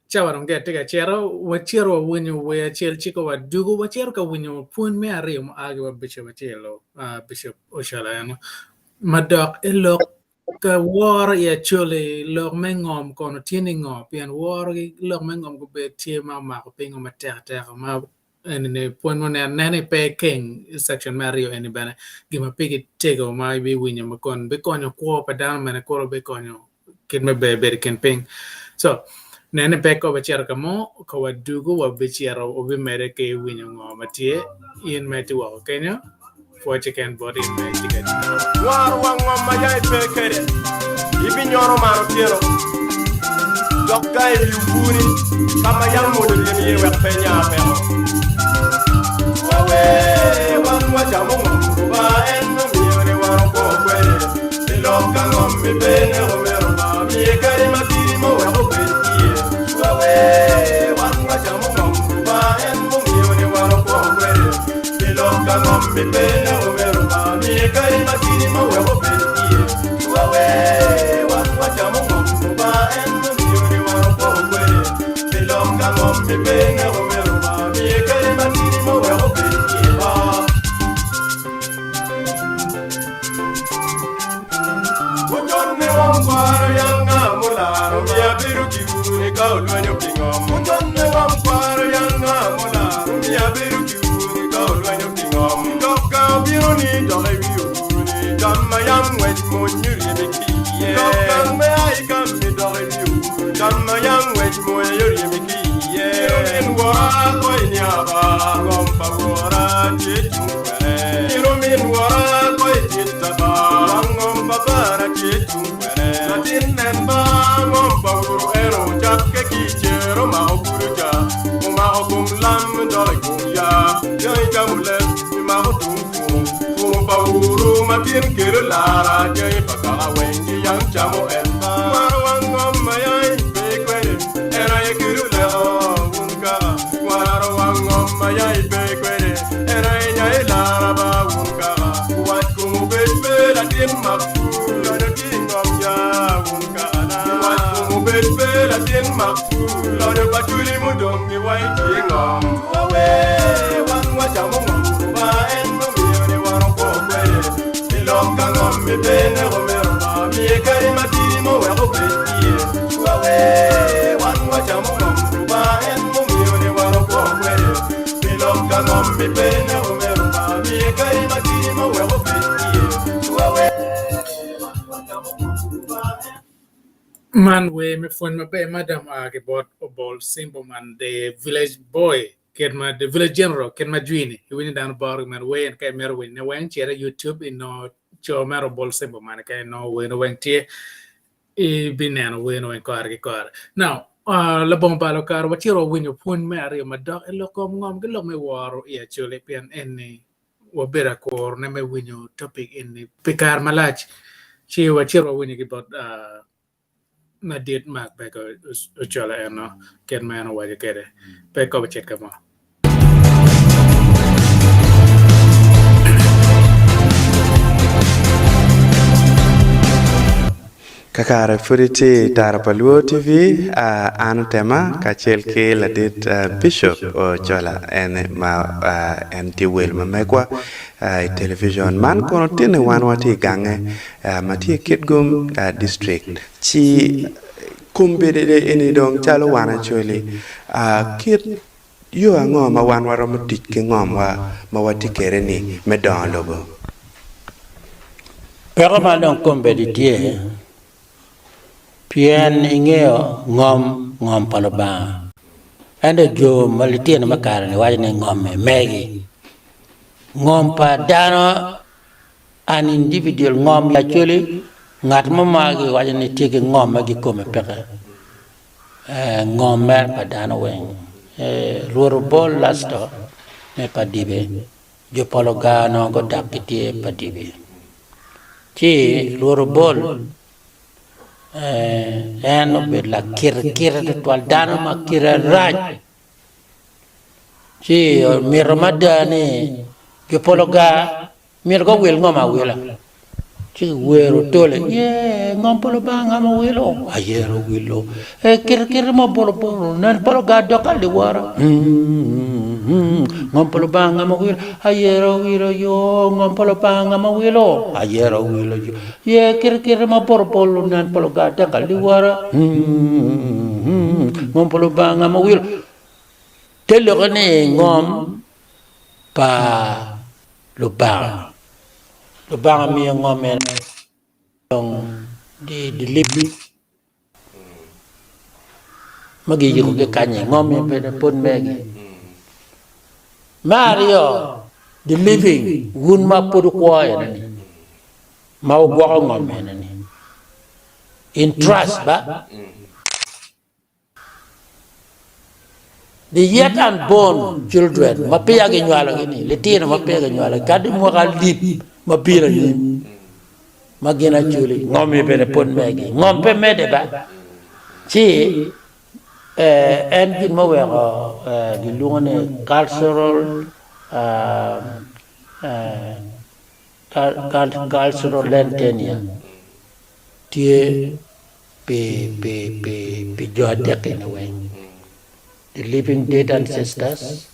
cawa dong tye ka cito, wacito wawinyo wer acel ci ka wadugo wacito ka winyo pwony me aryo mua ki bot Bishop acel, uh, Bishop Ocala eno madok i lok Ka woro i Acholi, lok me ngom kono tye ni ngo? Pien woro ki lok me ngom gubedo tye ma omako pingo matek ateka ma eni pwony ma onen nen ni pe keng i section me aryo eni bene gin ma pigi tego ma ibiwinyo ma kon bikonyo kwo pa dano mene kulu bikonyo kit me ber bedo i kin piny. So nen ni pe ka wacito ka mo ka wadugo wabicito wabimedde ki winyo ngo ma tye in ma itye woko kenyo. Pwoc keken bot in ma itye ka cito. Waro wa ngom ma ya ipe kwede, ibinyono man otyeno, dok ga i wi obwuni ka ma yam mony oryem iye wek pe nya peko. Wawe, wan wacamo ngom Lubanga en omiyo ni wan okwo kwede, pi lok ka ngom mi pe neko meno ba miye kadi matidi mo wek obed iye. Wawe, wan wacamo ngom Lubanga en omiyo ni wan okwo kwede. Pi lok ka ngom mi pe neko meno ba miye kadi matidi mo wek obed iye. Wawe, wan wacamo ngom Lubanga en omiyo ni wan okwo kwede. Pi lok ka ngom mi pe neko meno ba miye kadi matidi mo wek obed iye ba. Wujonne wamkwaro yang nga mularo miya bedo ki wuni ka olwenyo pi ngom. Wujonne wamkwaro yang nga mularo miya bedo ki wuni ka olwenyo pi ngom. Dok ka obino ni dok i wi obuni tam ma yam ngwec mony oryemi ki iye. Dok gang me a i kambi dok i wi obuni tam ma yam ngwec mony oryemi ki iye. Min wora koi niaba ngom pa wora tye cung kwene. Iro min wora koi titta ba wang ngom pa bara tye cung kwene. Latin nen ba ngom pa wuru eno cakke ki i cero mako gudo ca omako kom lam dok i kom ya jangi camo leb imako tung funu funu pa wuru ma tin kelo lara jangi pa kaka weng gi yang camo en ba Kwaro wang ngom ma yai pe kwede en aye kelo leko wun kaka Kwaro wang ngom ma yai pe kwede en aye nyai lara ba wun kaka Wac kom obed pe latin mak pur lonyo tye i ngom ya wun kaka na Wac kom obed pe latin mak pur lonyo pa culi mudong gi wa i tye i ngom Wawe wan wacamo ngom Lubanga en omiyo ni wan okwo kwede Pi lok ka ngom mi pe neko meno ba miye kadi matidi mo wek obed iye Wawe wan wacamo ngom Lubanga en omiyo ni wan okwo kwede Pi lok ka ngom mi pe neko meno ba miye kadi matidi mo wek obed iye Wawe wan wacamo ngom Lubanga en Man wer me pwony maber mada mua ki bot Obol Simbo man the village boy kit ma the village general kit ma jwini iwinyo dano boro gin wer en ka imito winyo ne weng cit i youtube inongo. Co mere obol symbol man keken inongo weno weng tye ibineno weno weng kore ki kore. Now, uh, labongo balo kare wacito wawinyo pwony me aryo madok i lok kom ngom ki lok me woro i Acholi pien eni wabedo akurone me winyo topic eni pi kare malac ci wacito wawinyo ki bot uh, madit Mark Baker Ochola eno kit ma en owaco kwede. Pe kobo cit ka mo. Kakare pud itye i Tara pa Luo TV, an Otema kacel ki ladit Bishop Ochola en ma en tye wel ma megwa i television man kono tye ni wan watye i gange ma tye i Kitgum District ci kombeddi eni dong calo wan Acholi kit yo ango ma wan waromo tic ki ngomwa ma watye kwede ni me dongo lobo? Peko ma dong kombeddi tye pien ingeyo ngom ngom pa Lubanga ento jo ma litino me kare-ni waco ni ngom-mi megi ngom pa dano An individual ngom i Acholi ngat mo ma giwaco ni tye ki ngom ma gikome peke ngom mere pa dano weng Rwot obol lasto me pa dibe jo pol ogar onongo gudak gitye pa dibe ci Rwot obol en obedo lakite kite tutwal dano ma kite rac ci omito mada ni jo pol ogar Myero guwil ngom awila. Ci kiwero tole, Ye, ngom pa Lubanga ngam owilo, ayero wilo. E, kite kite mo bolo bolo, nen polo gar dok aliwora. Ngom pa Lubanga ngam owilo, ayero wilo yo, ngom pa Lubanga ngam owilo, ayero wilo yo. Ye, kite kite mo bolo bolo, nen polo gar dok aliwora. Ngom pa Lubanga ngam owilo. Te lokke ni ngom pa Lubanga. Lubanga omiyo ngom eni dong dilip ma giyiko ki kany-nyi ngom-mi bene pud megi. Me aryo the living wun ma pud wukwo eni-ni ma wugwoko ngom eni-ni in trust ba. The yet unborn children ma peya ginywalogi-ni, litino ma peya ginywalogi kadi mwaka alip ma bino anyim ma gin acoli, ngom-mi bene pud megi, ngom pe medde ba. Ci en gin ma oweko gilwongo ni cultural cultural land tenure tye pi jo adek-ki-ni weng, the living dead ancestors,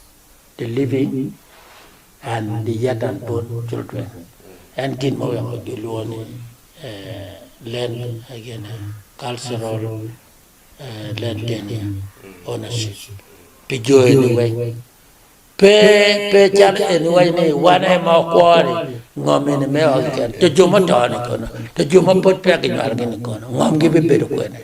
the living and the yet unborn children. En gin ma oweko gilwongo ni land cultural land tenure ownership pi jo eni weng. Pe, pe calo en iwaco ni wan aye ma wakwo-ni, ngom eni mewa keken, to jo muto-ni kono, to jo ma pwod peya ginywalogi-ni kono, ngomgi bibedo kwene?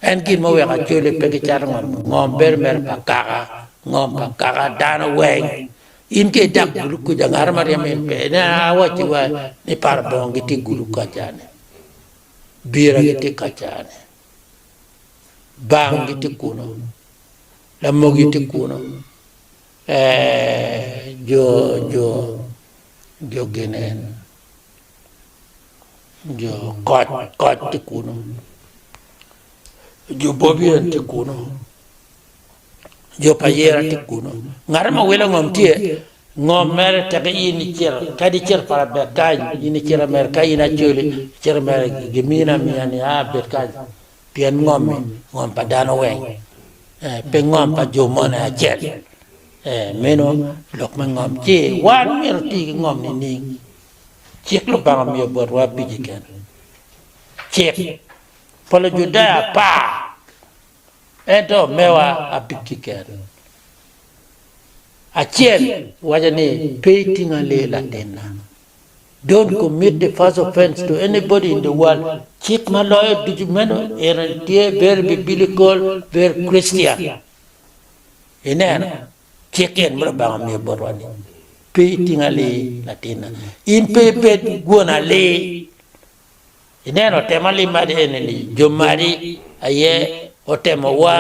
En gin muweko Acholi pe gicato ngom, ngom bedo mere pa kaka, ngom pa kaka dano weng. In ka idak gulu kuca, ngat ma ryemo in pe. Nen awacci wa ni Parabongo gitye gulu kaca-ni, Bira gitye kaca-ni, Bang gitye kunu. Lamogi tye kunu, jo jo jo gine jo koc koc tye kunu, jo bobien tye kunu, jo pa yera tye kunu. Ngat ma wilo ngom tye, ngom mere tek in icito kadi icito Parabek kany in icito mere ka in Acholi icito mere gimini amiya ni aa bed kany. Pien ngom-mi ngom pa dano weng, pe ngom pa jo moni acel. Meno lok me ngom. Ci wan myero oti ki ngom nining? Cik Lubanga omiyo botwa abic keken. Cik pa Lujudaya apar, ento mewa abic keken. Acel waco ni, Pe iting alee latinna. Don't commit the first offense to anybody in the world. Cik ma loyo ducu meno eno tye very biblical, very Christian. Ineno, cik en ma Lubanga omiyo botwa ni. Pe iting alii latinna. In pe ibed gwon alii. Ineno otemo alii madi eni ni jo madi aye otemowa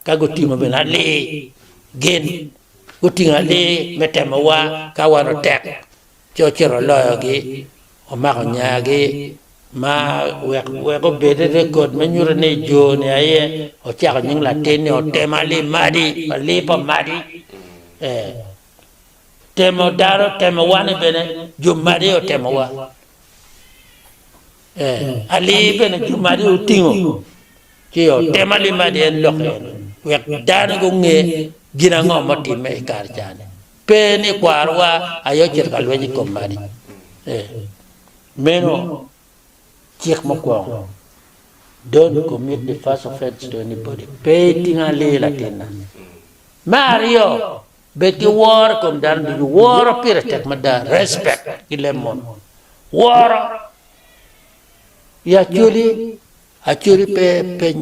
ka gutingo bene alii. Gin gutingo alii me temowa ka wan otek ci ocito oloyogi omako nyagi ma wek wek obed i rekod me nyuto ni jo-ni aye ocako nying latin ni otemo alii madi alii pa madi. Ee. Temo dano temo wan-ni bene jo madi otemowa. Ee, alii bene jo madi otingo ci otemo alii madi en lok eno wek dano gunge gin ango ma otimme i kare ca-ni. Pe ni kwarowa aye ocito ka lweny i kom madi. Ee, meno cik mukwongo, Don't commit the first offense to anybody, pe iting alii latinna. Me aryo, Bed ki woro i kom dano ducu. Woro pire tek mada. Respect ki leb munu. Woro. I Acholi, Acholi pe, pe,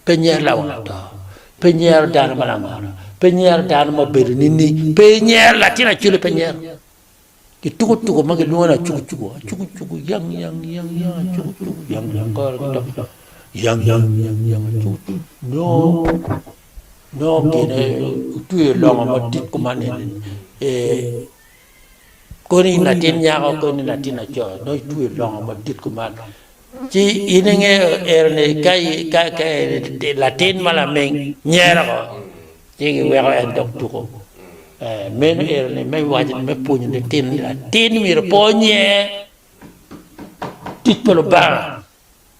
pe nyero lawang ato. Pe nyero dano ma langolo. Pe nyero dano ma obedo nining. Pe nyero latin Acholi pe nyero. Gituko tuko ma gilwongo ni acukucuku, acukucuku, yang yang yang yang acukucuku, yang yang kore ki dok yang yang yang yang acukucuku. Nongo nongo gine otweyo longo madit kuman eni ee koni in latin nyako koni in latin laco nongo itweyo longo madit kuman ci in ingeyo ero ni ka ka latin ma laming nyero ko ci giweko en dok tuko. Meno eno ni me waco me pwonyo litino ni latin myero pe onyer tic pa Lubanga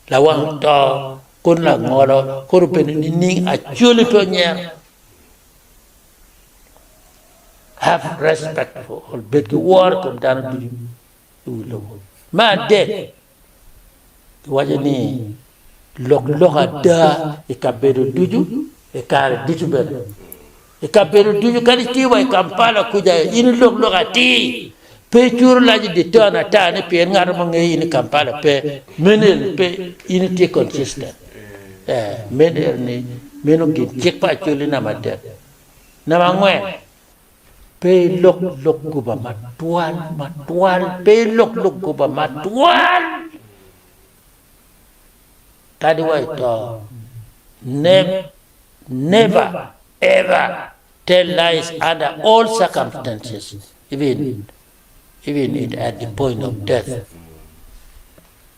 lawang to kono langolo kono obedo nining acholi pe onyero have respect for all bed ki woro i kom dano ducu i wi lobo. Me adek kiwaco ni lok lok ada i kabedo ducu i kare ducu bene. I kabedo ducu kadi itye wa i Kampala kuca in ilok lok atir pe icuro lac i dye taun ata ni pien ngat mo ngeyo in i Kampala pe meno eni pe in itye consistent ee meno eni meno gin cik pa Acholi namba adek. Namba angwen Pe ilok lok goba matwal, matwal, pe ilok lok goba matwal, kadi wa i to. Never, ever tell lies under all circumstances, even, even at the point of death.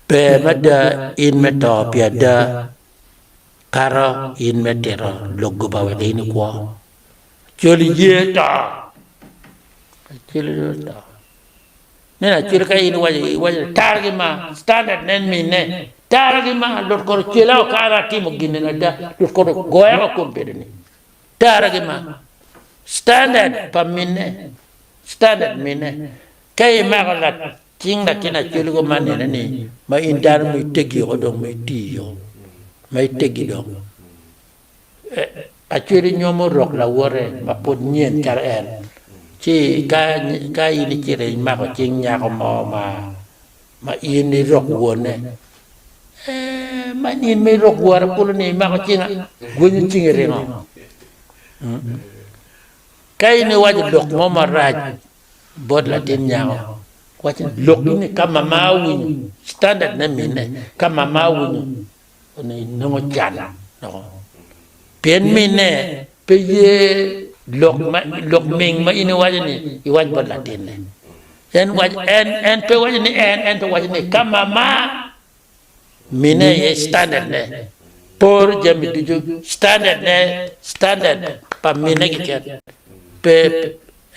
Ber mada in me to pi ada kato in me tito lok goba wek in ikwo. Acoli ye to. Acoli ye to. Nen acoli ka in iwaco iwaco ni tara gi ma standard nen mine tara gi ma lut kor ocwela o kara atimo gin eni ada lut kor ogoya o kom bedo ni tara gi ma standard pa mine standard mine ka imako la cing latin acoli go ma nene ni ma in dano ma itegi o dong ma itiyo ma itegi dong Acwele nyomo rok lawote ma pud nyen calo en, ci ka in icito imako cing nyako mo ma in irok wonne, ee, man in ma irok wora kulu ni imako cinga, gwenyo cingi ringo. Ka in iwaco lok mo marac bot latin nyako, wac ni lok ni ka mama owinyo, standard ne mine, ka mama owinyo onongo inongo can doko pien minne pe ye lok ma lok ming ma in iwaco ni iwac bot latinne. En wac en en pe waco ni en ento waco ni ka mama mine aye standard ne poro jami ducu standard ne standard pa mine keken pe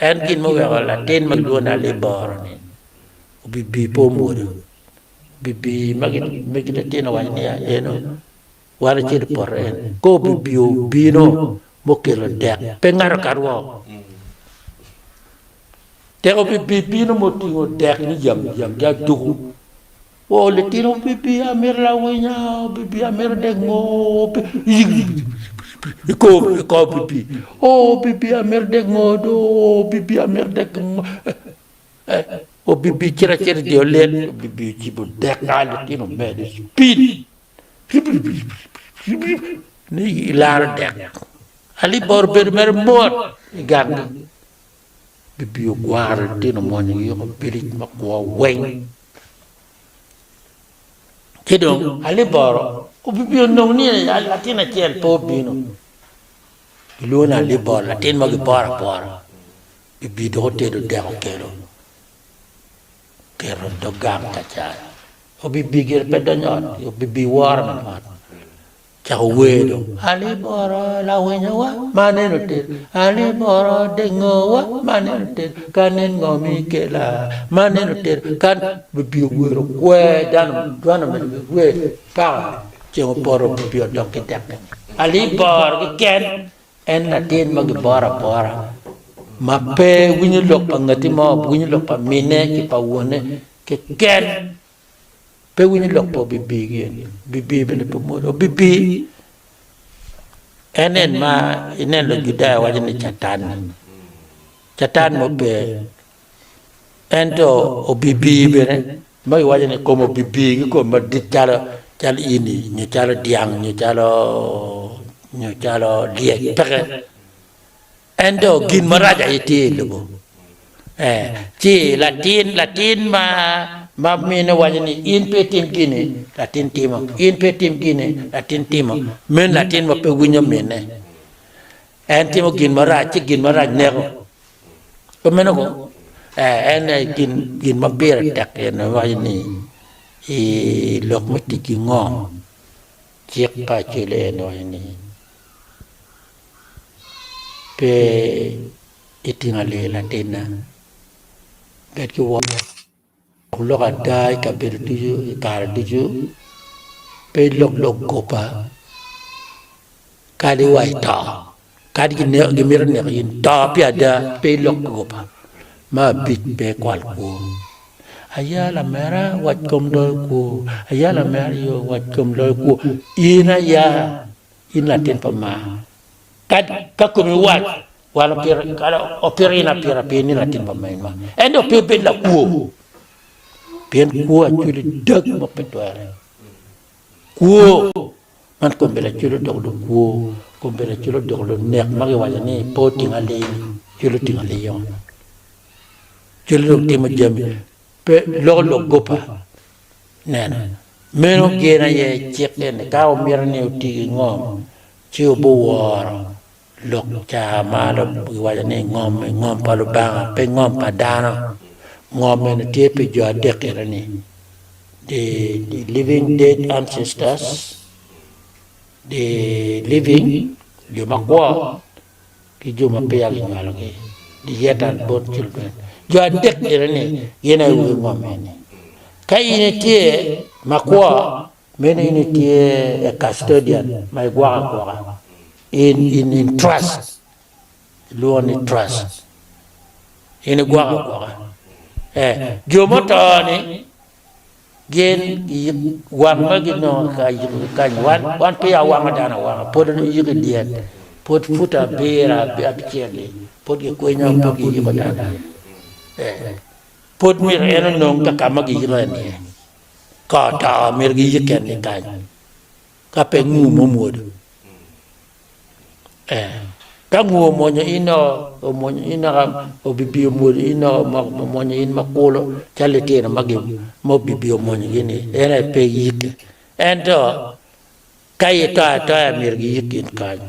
en gin muweko latin ma kilwongo ni aliboro ni obibi pe omwodo. Bibi ma megi litino owaco niya, Eno, wan wacito i poto en. Kor bibi obino mukelo dek, pe ngato kadi woko. Teko bibi bino mutingo dek ni yam yam ki aduku. O litino bibi amito lawinya, bibi amito dek ngo, i kor bibi. O bibi amito dek ngo do, bibi amito dek ngo. Obibi cito acita i dye olet, obibi ocibo dek a litino omede cipid ni ilaro dek. Ali bor obedo mere mot i ganggi. Bibio gwaro litino mwonyogi woko bilic makwo weng. Ci dong aliboro obibio nongo ni latin acel pe obino. Gilwongo ni aliboro, latin ma giboro abora. Bibio dok otedo dek okelo, oketo i dog gang ka ca. Obibi gire pe donyo ot, obibi woro min ot. Cako wer dong, Aliboro lawinyowa ma neno tel, aliboro dengowa ma neno tel, ka nen ngo mi kela ma neno tel, ka bibio wero kwer dano dano omedo ki wer paka ceng opoto bibio odok ki tekke. Aliboro keken en latin ma giboro abora ma pe winyo lok pa ngati mo, winyo lok pa mine ki pa wone keken. Pe winyo lok pa obibigi eni, obibigi bene pe mwolo. Obibigi en en ma ineno Lujudaya waco ni Catan-ni, Catan mo pe, ento obibigi bene ma giwaco ni kom obibigi ki kom madit calo calo ini nyo calo dyang nyo calo nyo calo lyec peke. Ento gin marac aye tye i lobo. Ci latin, latin ma ma mine waco ni in pe itim gini, latin timo, in pe itim gini, latin timo. Meno latin ma pe winyo mine. En timo gin marac, ci gin marac neko. Pe meno ko? En aye gin, gin ma pire tek en waco ni i lok me tic ki ngom, cik pa Acholi en waco ni Pe itingo alii latinna, bed ki woro lok ada i kabedo ducu i kare ducu, pe ilok lok goba kadi wa i to, kadi gimito neko in to pi ada pe ilok goba. Me abic pe ikwal kwo. Aya lamera wac kom loyo kwo, aya lamera iyo wac kom loyo kwo, in aya. In latin pa mar. Ka, ka komi wac, wan opito, opito in apita pien in latin pa minwa. Ento pe ibed lakwo, pien kwo acwali dag ma pe twere. Kwo, man kombeddi acwali odoko lukwo, kombeddi acwali odoko lunek ma giwaco ni pe otingo alii-ni, acwali otingo alii-o. Acwali dong timo jami, pe loko lok goba. Neno, meno gin aye cik eni, ka wumito ni wuti ki ngom, ci wubiworo lok ca ma giwaco ni ngom ngom pa Lubanga, pe ngom pa dano. Ngom eni tye pi jo adek eni, the living dead ancestors, the living, jo makwo, ki jo ma peya ginywalogi, the yet unborn children. Jo adek eni gin aye wi ngom eni. Ka in itye makwo, meno in itye a custodian ma igwoko agwoka, in in in trust, ilwongo ni trust, in igwoko agwoka. Eh, jo muto-ni Gin wang ma ginongo ka yiko kany, wan peya wango dano awanga, pwod yiko i dyel, pwod futa abiro abicel-li pwod gikwinyo pwod giyiko dano iye. Pwod myero en onong ka ka ma giyiko en iye, ka oto myero giyik en ni kany, ka pe nguu mo omwodo. Ka nguu omwonyo in oo, omwonyo in naka obibi omwodo in naka omwonyo in makulo calo litino ma obibi omwonyogi-ni, en aye pe iyikke. Ento ka ito atoya myero giyik in kany.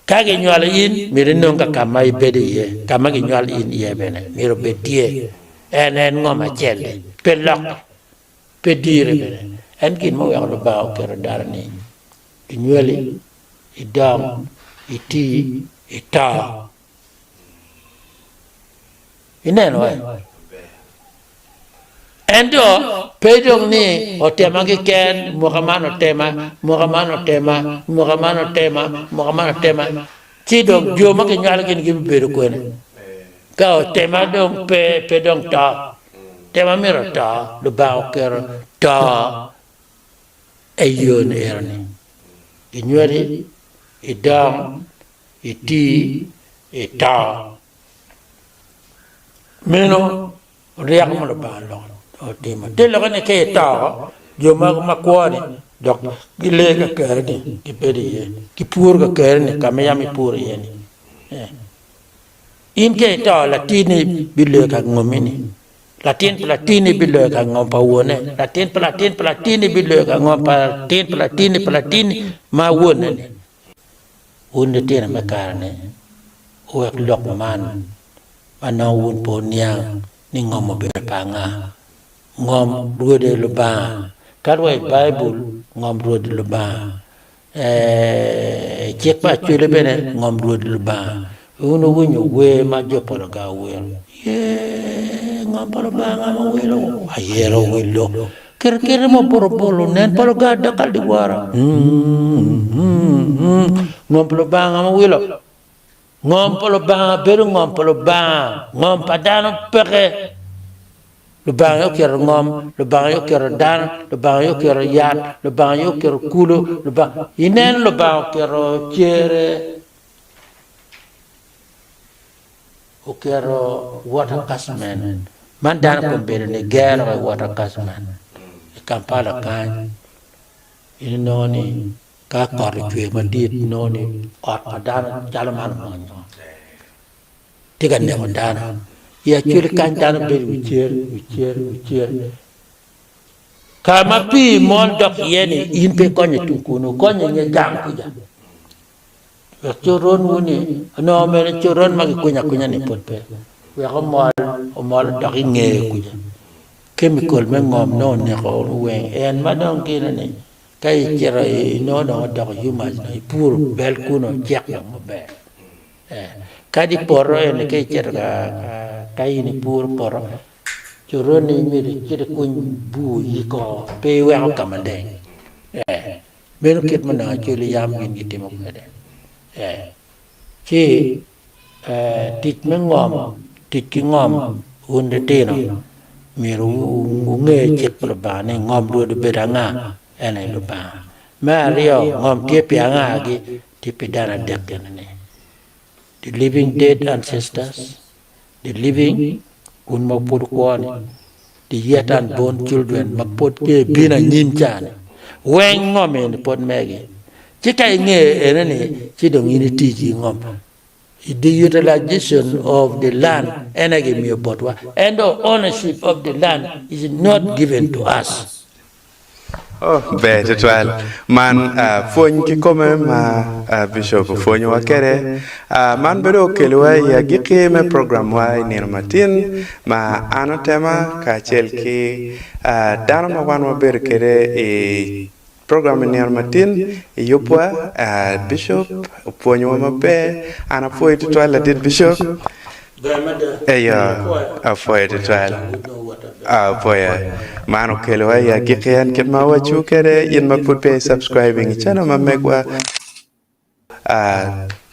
Ka ginywalo in, myero inong ka ka ma ibedo iye, ka ma ginywalo in iye bene myero obed tye. En en ngom acel-li, pe lokke. Pe dire bene. En gin muweko Lubanga oketo dano ni inywali, idong, iti, ito. Ineno eh? Ento pe dong ni otema keken, mwaka man otema, mwaka man otema, mwaka man otema, mwaka man otema, ci dong jo ma kinywalo gin gibibedo kwene? Ka otema dong pe, pe dong to. Tema myero oto, Lubanga oketo to i yo ni eno-ni. Inywali, idong, iti, ito. Meno ryeko ma Lubanga loko otimo. Te lokke ni ka ito, jo ma kwo-ni dok gile kakare-ni gibedo iye, gipuro kakare-ni ka ma yam ipuro iye-ni. In ka ito, latinni biloyo ka ngommi-ni, latin pa latinni biloyo ka ngom pa wonne, latin pa latin pa latinni biloyo ka ngom pa latin pa latinni pa latinni ma wonne-ni. Wun litino me kare-ni, wuwek lok man ma nongo wun pe wuniang ni ngom obedo pa anga. Ngom rwode Lubanga. Kadi wa i Baibul, ngom rwode Lubanga. I cik pa Acholi bene ngom rwod Lubanga. Wun wuwinyo wer ma jo pa Lubanga owero? Yee, ngom pa Lubanga ma wilo ayero wilo. Kit kite mo bot obolo nen pa Lubanga dakal di wora. Ngom pa Lubanga ma wilo. Ngom pa Lubanga bedo ngom pa Lubanga, ngom pa dano peke. Lubanga aye oketo ngom, Lubanga aye oketo dano, Lubanga aye oketo yat, Lubanga aye oketo kulu, Lubanga ineno Lubanga oketo cere, oketo water catchment man dano kombeddi ni gero wa water catchment i Kampala kany inongo ni ka kot ocwer madit inongo ni ot pa dano calo man omonyo. Tye ka neko dano. I Acholi kany dano bedo i wi cer, wi cer, wi cer. Ka ma pii mol dok iye ni in pe ikonyo tung kunu, ikonyo i nge gang kuca. Wek coronwu ni, onongo mene coron ma gikwinyo akwinya ni pud pe. Wek omol, omol odok i ngeye kuca. Kemikol me ngom nongo oneko weng. En ma dong gine ni ka icito inongo dong odoko humus dong ipuro bel kunu ocek dong maber. Kadi poto eni ka icito ka in ipuro poto coroni myero icit ikuny bur yiko pe iweko ka maleng meno kit ma onongo Acholi yam gin gitimo kwede ci tic me ngom tic ki ngom wun litino myero wunge cik pa Lubanga ni ngom Rwot obedo anga en aye Lubanga me aryo ngom tye pi angagi Tye pi dano adek eni-ni, the living dead ancestors, the living, wun ma pud wukwo-ni, the yet unborn children ma pud peya ebino anyim ca-ni, weng ngom eni pud megi. Ci ka ingeyo eno-ni, ci dong in iti ki ngom. The utilization of the land en aye gimiyo botwa, ento ownership of the land is not given to us. Oh, ber tutwal. Man pwony kikome ma Bishop opwonyowa kwede. Man bedo okelowa i agikki me programwa i nino matin ma an otema kacel ki dano ma wan wabedo kwede i Program i nino matin i yubwa, Bishop opwonyowa maber. An apwoyo tutwal ladit Bishop. Eyo, apwoyo tutwal. Apwoyo. Man okelowa i agikki en kit ma awacu kwede in ma pud peya i subscribing i channel ma megwa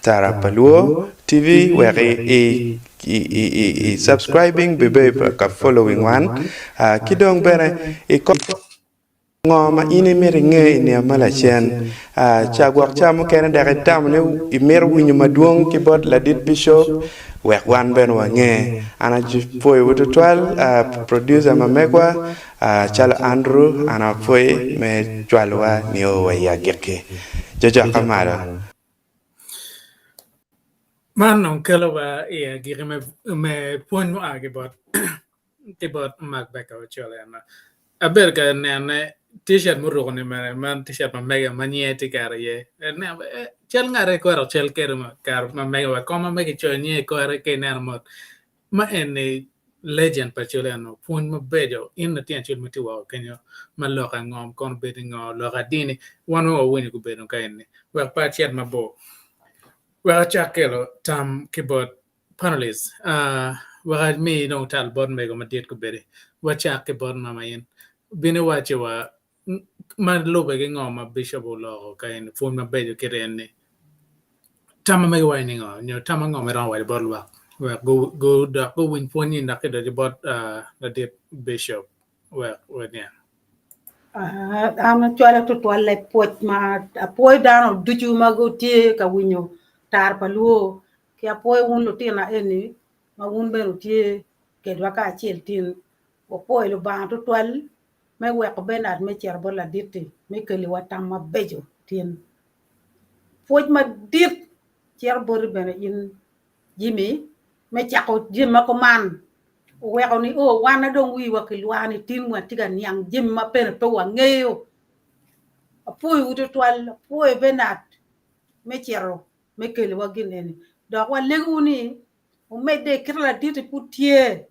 Tara pa Luo TV wek i i subscribing bibedo ka following wan ki dong bene i Ngo ma in imito inge i nino ma lacen? Ca gwok ca mukene dok itamo ni imito winyo madwong ki bot ladit bicop wek wan bene wange. An apwoyowu tutwal producer ma megwa calo Andrew an apwoyi me cwalowa nio wa i agikki. Jojok amalo. Man dong kelowa i agikki me pwony mua ki bot ki bot Mark Baker Ocol eno. Abedo ka nene t-shirt muruko-ni mere man t-shirt ma mege ma nyinge tye kare iye. Ineno eh cal ngate kore dok cal kede kare ma mege wa kom ma mege kicoyo nyinge i kore ka ineno mot ma eni legend pa Acholi eno pwony mabeco in latin Acholi ma tye woko kenyo ma lok angom kono obedo ngo lok adini wan weng wawinyo gubedo ka eni wek pe acit mabor wek acak kelo tam ki bot Panelists, Wek ami dong tal bot mego madit gubedi. Wacak ki bot mama in. Bin iwacci wa ma lube ki ngo ma Bishop oloko ka en pwony mabeco kit en ni. Tam ma megi waco ni ngo nyo tam ango ma iromo waco bot lwak wek dok guwiny pwony ni dok kidoco bot ladit Bishop wek waniang. An acwalo tutwalle pwoc ma apwoyo dano ducu ma gutye ka winyo tar pa luo Ki apwoyo wun lutina eni ma wun bene wutye kedwa kacel tin. Wapwoyo Lubanga tutwal me weko Bernard me cito bot ladit-ti me keliwa tam mabeco tin. Pwoc madit cito boti bene in Jimmy. me cako jami ma kuman oweko ni o wan na dong wiwa kilwar ni tin watye ka niang jami ma bene pe wangeyo. Apwoyowu tutwal, apwoyo Bernard me cito me keliwa gin eni dok walegowu ni wumedde kit ma ladit-ti pud tye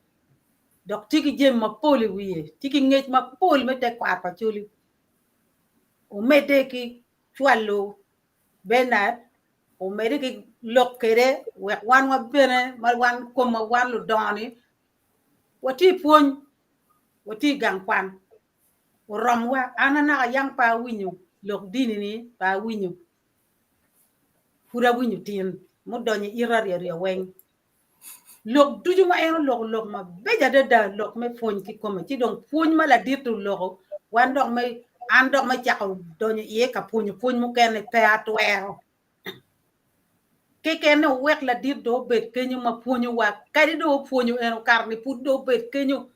dok tye ki jami mapol i wiye, tye ki ngec mapol me tekwaro pa Acholi. Wumedde ki cwalo Bernard omedde ki lok kwede wek wan wa bene ma wan komwa wan ludongo-ni watye i pwony, watye i gang kwan oromwa. An anaka yang pe awinyo lok dini-ni pe awinyo pud awinyo tin mudonyo i ita ryo ryo weng. Lok ducu ma en oloko lok mabeco adada lok me pwony kikome ci dong pwony ma ladit oloko wan dok me an dok me cako donyo iye ka pwonyo pwony mukene pe atwero. Keken ni wuwek ladit dong obed kenyo ma pwonyowa kadi dong opwonyo en okato ni pud dong obed kenyo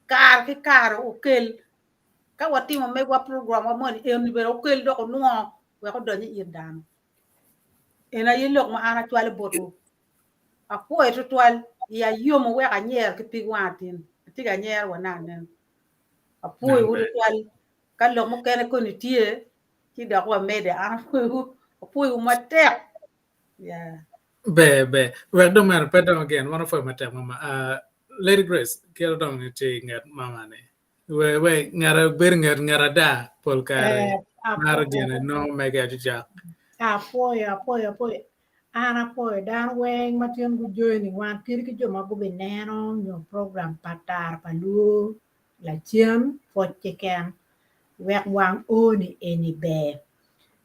kare ki kare okel ka watimo megwa program wa moni eni bene okel dok onwo wek odony i it dano. En aye lok ma an acwalo botwu. Apwoyo twatwal, iya yom wuweko anyero ki pig wanga tin. Atye ka anyero wa nanen. Apwoyowu twatwal. Ka lok mukene koni tye, ci dok wamede. An apwoyowu, apwoyowu matek. Yeah. Ber, ber. Wek dong meno pe dong again, wan opwoyo matek mama. Uh, Lady Grace, kit dong itye i nget mama ni. We, we, ngat bedo nget ngat ada pol kare Eh, maro gine nongo mege acucak. Apwoyo, apwoyo, apwoyo. An apwoyo dano weng ma tyen gujoini wan kadi ki jo ma gubineno nyo program pa Tara pa Luo lacen pwoc keken wek wang o-ni eni ber.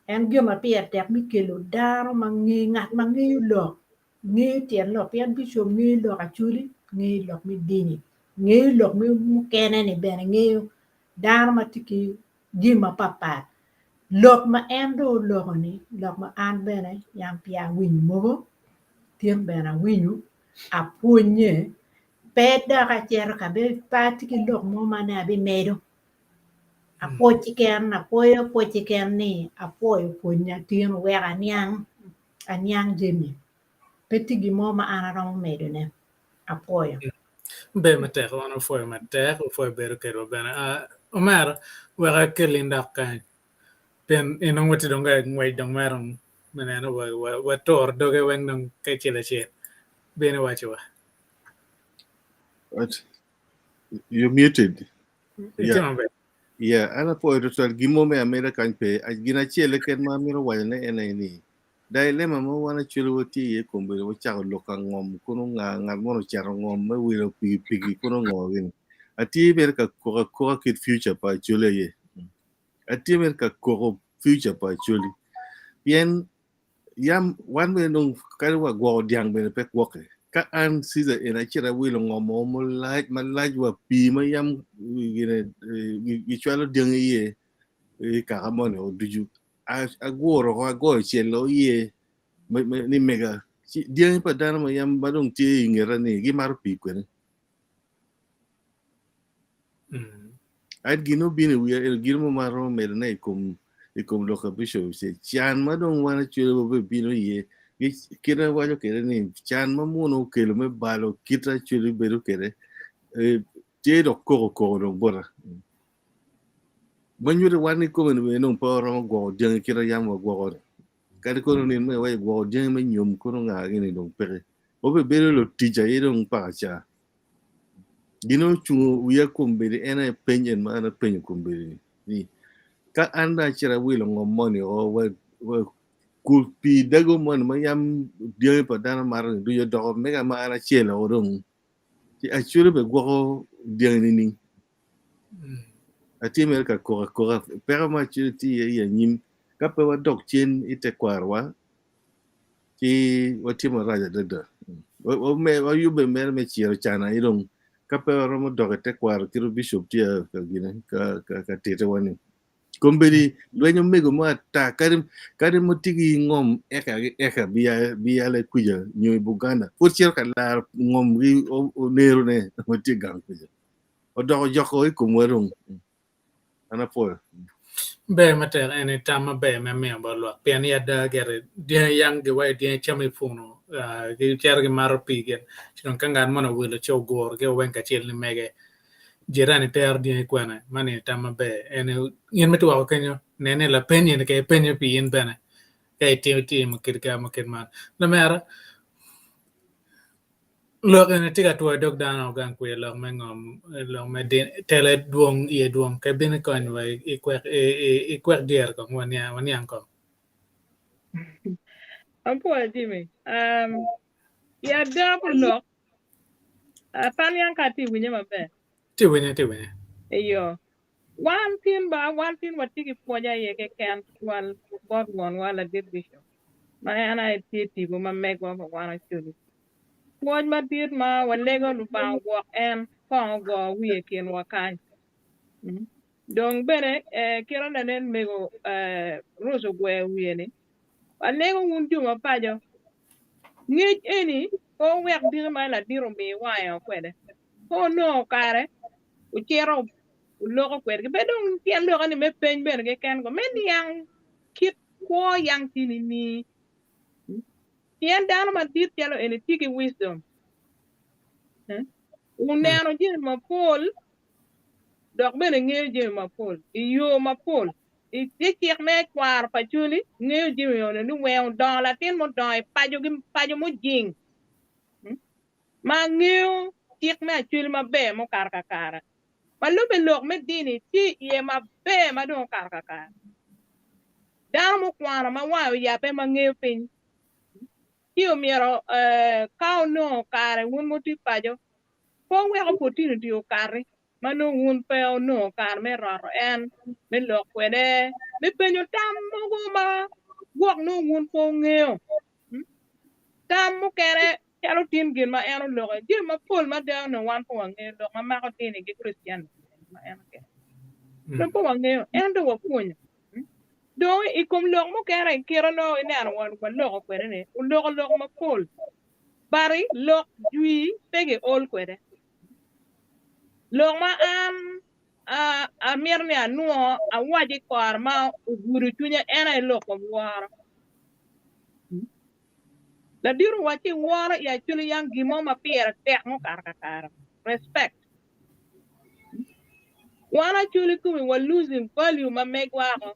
En gin ma pire tek me kelo dano ma nge ngat ma ngeyo lok ngeyo tyen lok pien bicop ngeyo lok acholi ngeyo lok me dini ngeyo lok mukene ni bene ngeyo dano ma tye ki jami mapatpat. Lok ma en dong oloko-ni, lok ma an bene yam peya awinyo mogo, tin bene awinyo, apwonnye, pe dok acito ka pe atye ki lok mo ma nongo abimedo. Apwoc keken, apwoyo pwoc keken ni apwoyo pwonya tin oweko aniang, aniang jami. Pe tye gin mo ma an aromo medone. Apwoyo. Ber matek, wan wapwoyo matek, wapwoyo bedo kedwa bene. Uh, Omera, wek akel in dok kany. Pien in dong watye dong ka ngwec dong mere me neno waturo doge weng dong kacel acel. Bin iwacowa. What? You're muted. Itye maber. Yeah, an apwoyo tutwal gin mo me ameda kany pe. Gin acel keken ma amito wacone en aye ni Dilemma ma wan acwali watye iye kombeddi wacako lok ka ngom kono nga ngat mono oceto ngom me wilo pikipiki kono ngo gini. Atye mere ka koko akoka kit future pa Acholi aye. Atye mere ka koko future pa Acholi. Pien yam wan bene dong kadi wa gwoko dyang bene pe gwokke. Ka an Caesar eni acito awilo ngom mo malac malac wa pii ma yam gine gicwalo dyangi iye i kaka moni ducu aguro oko agoyo cel oye ni mega ci dyangi pa dano ma yam ma dong tye i ngeta ni gimato pii kwene. Ai gin obino i wiya eno gin mo ma aromo medone i kom i kom lok pa bishop ce can ma dong wan acwele wabebino iye kite waco kwede ni can ma muno okelo me balo kit acwele bedo kwede tye dok koko koko dong bota. Ma nyuto wan kikome ni bene dong pe waromo gwoko dyangi kit ma yam wagwoko-ni. Kadi kono nino me iwaco gwoko dyangi me nyom kono nga gini dong peke. Wabibedo lutic aye dong paka ca. Gin ocungo wiya kombeddi en aye peny en ma an apenyo kombeddi ni ka an dong acito awilo ngom moni o wa wa kul pii dago moni ma yam dyangi pa dano mato-ni ducu odoko mega ma an acel o dong ci acwele bene gwoko dyangi nining? Atye mere ka koko akoka peko ma acwele tye iye i anyim ka pe wadok cen i tekwarowa ci watye marac adada. Wayubbe mere me ciro can aye dong ka pe waromo dok i tekwaro kit ma bicop tye ka tittiwa ni. Kombeddi lweny omego mo ata kadi kadi ma tye ki ngom eka ki eka biyale kuca nyo i Buganda pud cito ka laro ngom ki onerone ma tye gang kuca. Odoko joko i komwa dong. An apwoyo. Ber matek eni tam maber me miyo bot lwak pien i ada gire dyangi yang giwaco dyangi camo i punu gicito gimato pii gin ci dong ka ngat moni owilo ci ogurogi weng kacel ni mege jirani tero dyangi kwene man eni tam maber eni in ma itye woko kenyo nen ni lapeny eni kong ipenyo pi in bene ka itimo kit kit man lamera Lok eni tye ka twoyo dog dano gang kwiyo lok me ngom lok me dini tele dwong iye dwong ka ibino ikony wa ikwek dyere kong waniang kong. Apwoyo Jimmy. Um, i ada pu lok pe aniang ka atye winye maber. Tye winye, tye winye. Iyo. Wan tin ba, wan tin watye ki pwoc aye keken tutwal bot wonwa ladit Bishop ma en aye tye tipo ma megwa pa wan Acholi. Pwoc madit ma walego Lubanga ogwok en kong ogo wiye i kinwa kany. Dong bene kite lanen mego Rose ogweyo wiye ni, walego wun jo ma paco, ngec eni pe wuwek diki ma ladit omi wange kwede. Ka onongo kare, wucito wuloko kwedgi. Pe dong tyen lokke ni me peny bene keken ko, me niang kit kwo yang tye nining. Pien dano madit calo eni tye ki wisdom. Oneno jami mapol dok bene ngeyo jami mapol i yo mapol. I cik me kwaro pa Acholi, ngeyo jami eno ni weng odongo latin mudongo i paco mujing. Ma ngeyo cik me acwali maber mukato kakare, ma lubbe lok me dini tye iye maber ma dong okato kakare. Dano mukwano ma wange oyabbe ma ngeyo piny ci omyero ka onongo kare wun ma wutye paco pe wuwek opportunity okati ma nongo wun pe wunongo kare me roto en, me lok kwede, me penyo tam mogo ma gwok nongo wun pe wungeyo. Tam mukene calo tin gin ma en oloko, jami mapol mada onongo wan pe wangeyo lok ma mako dini ki Christianity ma en okelo. Dong pe wangeyo, ento wapwonyo. Dong i kom lok mukene kite nongo ineno waloko kwede-ni, oloko lok mapol, bari lok jwi pe giol kwede. Lok ma an amito ni anwo awac i kore ma ogudo cwinya en aye lok kom woro. Ladit owacci woro i Acholi yang gin mo ma pire tek mukato kakare, respect. Wan Acholi komi wa losing value ma megwa oko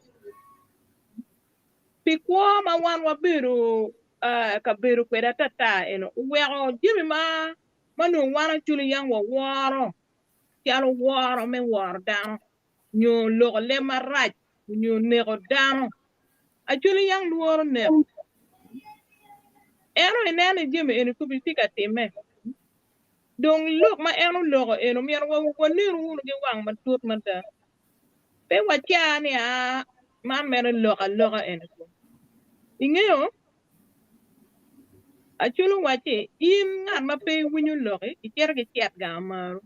pi kwo ma wan wabedo ka bedo kwede atata eno oweko jami ma ma nongo wan Acholi yang waworo calo woro me woro dano nyo loko leb marac nyo neko dano. Acholi yang lworo nek. Ento ineno ni jami eni kobi tye ka timme. Dong lok ma en oloko eno myero wanenu wunu ki wang matut mada. Pe waca ni aa man mere lok aloka eni kong. Ingeyo Acholi owacci in ngat ma pe iwinyo loki icito ki cet gang maru.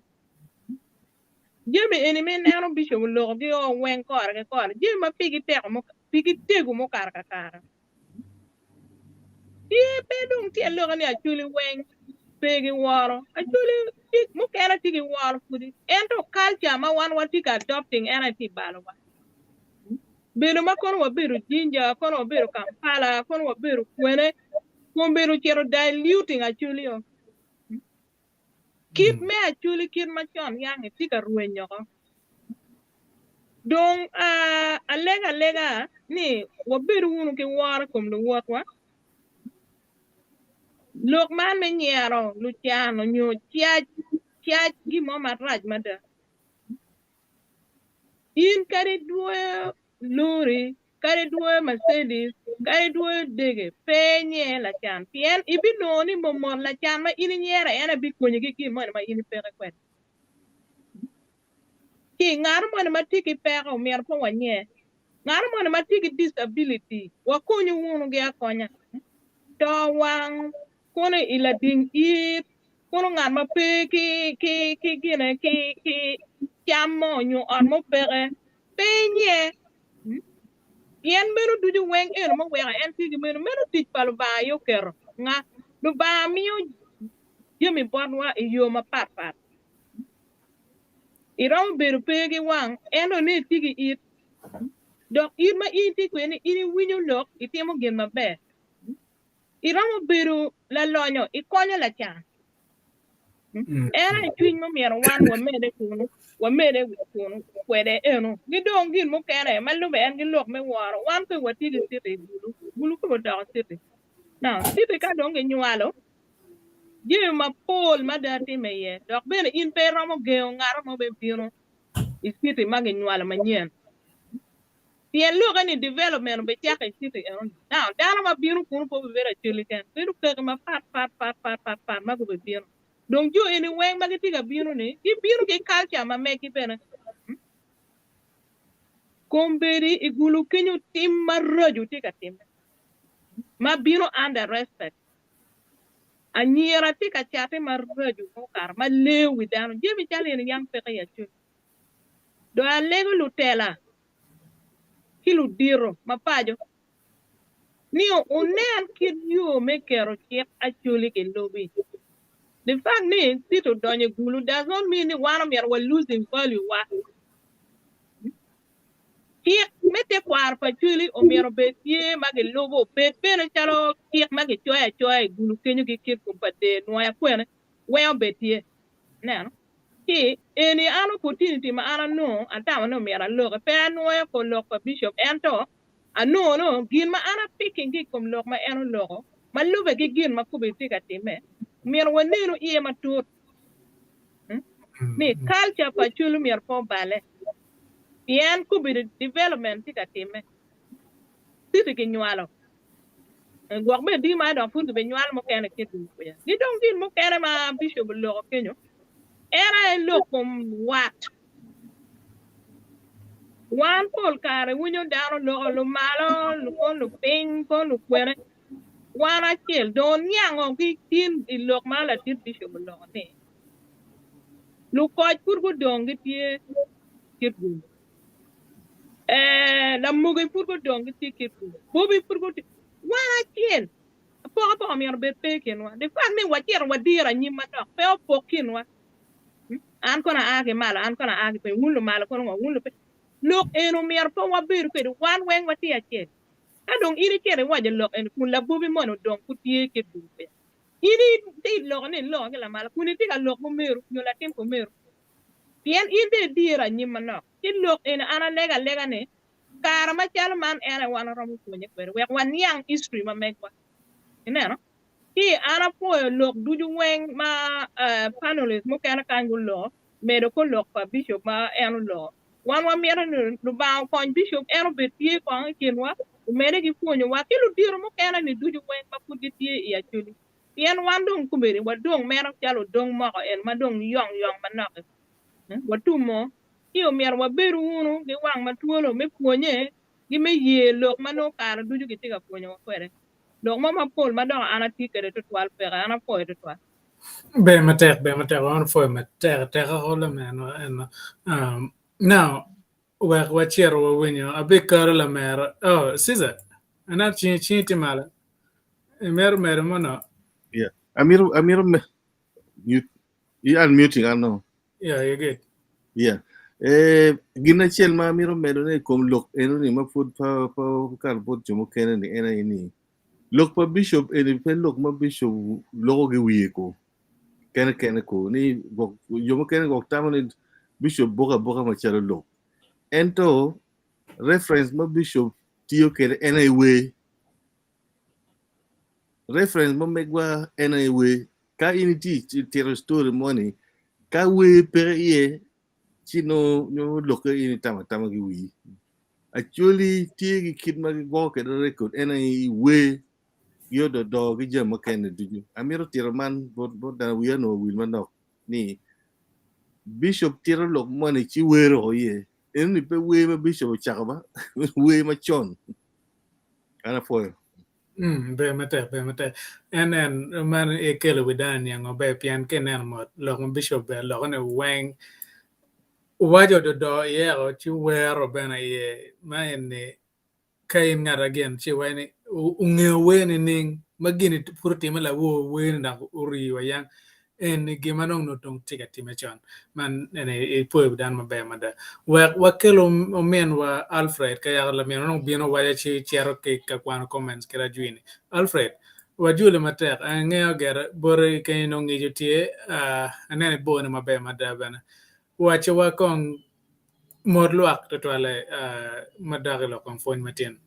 Jami eni ma ineno bicop oloko gi o weng kore ki kore jami ma pigi teko pigi tego mukato kakare. Tye pe dong tyen lokke ni Acholi weng pe giworo. Acholi mukene tye giworo pudi ento culture ma wan watye ka adopting en aye tye balowa. Bedo ma kono wabedo Jinja, kono wabedo Kampala, kono wabedo kwene, kombeddi ocito diluting Acholi o. Kit me Acholi kit macon yang-ngi tye ka rweny oko. Dong alego alega ni wabedu wunu ki woro i kom luwotwa. Lok man me nyero lucan nyo cac, cac gin mo marac mada. In kadi idwoyo lori, kadi idwoyo Mercedes, kadi idwoyo dege, pe inyer lacan, pien ibinongo ni momot lacan ma in inyero en aye bikonyi ki gin moni ma in ipeke kwede. Ci ngat moni ma tye ki peko myero pe wanyer. Ngat moni ma tye ki disability wakonyu wunu gi akonya. To wang kono i lading it, kono ngat ma pe ki ki ki gine ki ki cam mo nyo ot mo peke, pe inye. Pien meno ducu weng eno ma oweko en tye ki meno, meno tic pa Lubanga aye oketo. Nga? Lubanga miyo jami botwa i yo mapat pat. Iromo bedo pe ki wang, ento ni itye ki it. Dok in ma in itye kwede ni in iwinyo lok itimo gin maber. Iromo bedo lalonyo ikonyo lacan. En aye cwiny ma myero wan wamede kunu, wamede kunu kwede eno. Ki dong gin mukene ma lube en ki lok me woro, wan pe watye ki city i Gulu. Gulu pe odoko city. Now, city ka dong ginywalo, jami mapol mada timme iye. Dok bene in pe iromo gengo ngat mo me bino i city ma ginywalo manyen. Pien lokke ni development obicako i city enoni. Now, dano ma bino kunu pe obibedo Acholi keken, bedo kaki mapat pat pat pat pat pat ma gubibino. Dong jo eni weng ma gitye ka bino ni, gibino ki culture ma meggi bene. Kombeddi i Gulu kenyo tim maraco tye ka timme ma bino under respect. Anyira tye ka cate maraco mukato ma leyo wi dano. Jami calo eni yam peke i Acholi. Dong alego lutela ki ludito ma paco ni wunen kit yo me keto cik Acholi ki lobi. The fact ni Tito odonyo i gulu does not mean ni wan omyero wa losing value wa. Cik me tekwaro pa Acholi omyero obed tye ma gilubo, obed bene calo cik ma gicoyo acoya i gulu kenyo ki kit kom pa der nwoya kwene weng obed tye. Ineno? Ci eni an opportunity ma an anongo atamo ni omyero aloki. Pe anwoyo kor lok pa Bishop ento anongo ni gin ma an a picking ki i kom lok ma en oloko ma lube ki gin ma kobedi tye ka timme myero wanenu iye matut ni culture pa Acholi myero pe obale pien kobedi development tye ka timme city kinywalo Gwok bene dii ma dok pud gibinywalo mukene ki dul kuca. Ki dong gin mukene ma bicop oloko kenyo, en aye lok kom wat. Wan pol kare winyo dano loko lumalo, kono lupiny, kono lukwene. Wan acel dong oniango ki tin i lok ma latit bicop oloko ni lukoc pud gudong gitye kit gum. Eh, lamogi pud gudong gitye kit gum. Bobi pud gutye. Wan acel. Apokapoka myero obed pe i kinwa. The fact ni wacito wadiro anyim manok pe opok kinwa. Hmm? An kono aa ki malo, an kono aa ki piny, wun lumalo kono ngo, wun lupiny. Lok eno myero pe wabedo kwede, wan weng watye acel. Ka dong in icito iwaco lok eni kun labobi moni odong pud tye kit gum kuca. In itye iloko ni iloko ki lamalo kun itye ka lok omeru nyo latim pa omeru. Pien in dong idiro anyim manok. Ci lok eni an alego alega ni, kare macalo man en aye wan waromo pwonye kwede wek waniang history ma megwa. Ineno? Ci an apwoyo lok ducu weng ma panelists mukene kany guloko, medo kor lok pa Bishop ma en oloko. Wan wamito ni Lubanga okony Bishop en obed tye kong i kinwa, omede ki pwonyowa ki ludito mukene ni ducu weng ma pud gitye i Acholi. Pien wan dong kombeddi wadong meno calo odong moko en ma dong yong yong manok-ki. Watumo, ci omyero wabedu wunu ki wang ma twolo me pwonye ki me ye lok ma nongo kare ducu kitye ka pwonyowa kwede. Lok mo mapol ma dok an atye kwede tutwal peke, an apwoyo tutwal. Ber matek, ber matek, wan opwoyo matek ateka ko lameno eno. Um, now, wek wacito wawinyo, abikaro lamera. Oh, Caesar, aneno cingi, cingi tye malo. Imito medo mo no? Yeah. Amito, amito me, mute. You unmuting, I know. Yeah, you're good. Yeah. Eh, gin acel ma amito medo ne i kom lok eno ni ma pud pa pa okato bot jo mukene ni en aye ni lok pa bishop eni pe lok ma bishop loko ki wiye ko kene kene ko ni gwok jo mukene gwok tamo ni bishop boko aboka macalo lok ento reference ma bishop tiyo kwede en aye wer Reference ma megwa en aye wer. Ka in itye i tito story moni, ka wer peke iye, ci nongo nongo lokke in itamo atama ki wii. Acholi tye ki kit ma gigwoko kwede record en aye i wer ki ododo ki jami mukene ducu. Amito tito man bot bot dano wiya onongo owil manok ni Bishop tito lok moni ci wero woko iye. Enoni pe wer ma Bishop ocako ba, wer macon. An apwoyo. Mm, ber matek, ber matek. En en man ikelo wi dano niango ber pien ka ineno mot lok ma bishop ber loko ni weng waco ododo iyeko ci wero bene iye ma eni ka in ngat agin ci iwaco ni ongeyo wer nining ma gini pud otime lawor wer ni dok ori wa yang. Eni gin ma dong onongo dong tye ka timme con. Man eni ipwoyo dano maber mada. Wek wakel ominwa Alfred ka yaka laminwa dong bino waco ci cito ki ka kwano comments kit ajwini. Alfred, wajoli matek. Angeyo gire boti kenyo nongo ngico tye, aneno ibone maber mada bene. Wacciwa kong mot lwak tutwalle madok i lok kom pwony matin.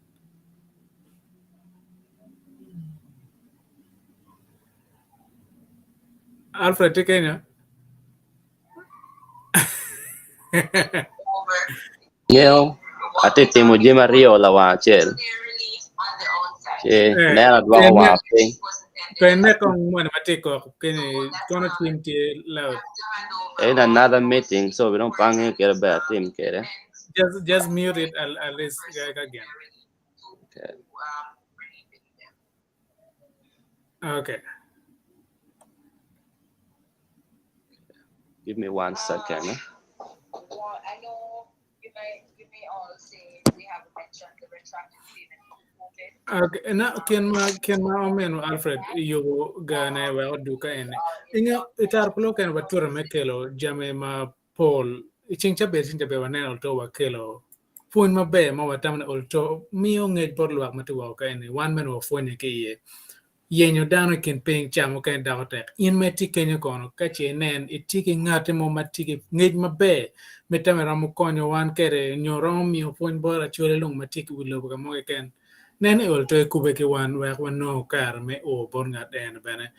Alfred tye kenyo? Ngeyo atye timo jami aryo lawang acel ci neno adwoko wanga piny. Penne kong moni ma tye kok keni kono cim tye loud. In another meeting so we don't pe angeyo kit maber atim kwede. Just mute it at least again. Okay. Okay. Give me one second. Eh? Okay, na kin ma kin ma omeno Alfred yubo gane wek oduka eni. Inge itar polo ken wature me kelo jami ma pol i ceng cabit ceng cabit waneno olto wakelo pwony maber ma watamo ni olto miyo ngec bot lwak ma tye woko ka eni wan bene wapwonye ki iye. Yenyo dano i kin piny ca mukene doko tek. In ma itye kenyo kono ka ce inen itye ki ngati mo ma tye ki ngec maber ma itamo iromo konyo wan kwede nyo romo miyo pwony bot Acholi lung ma tye ki wi lobo ka mo keken nen ni olto ikube ki wan wek wanong kare me o bot ngat eno bene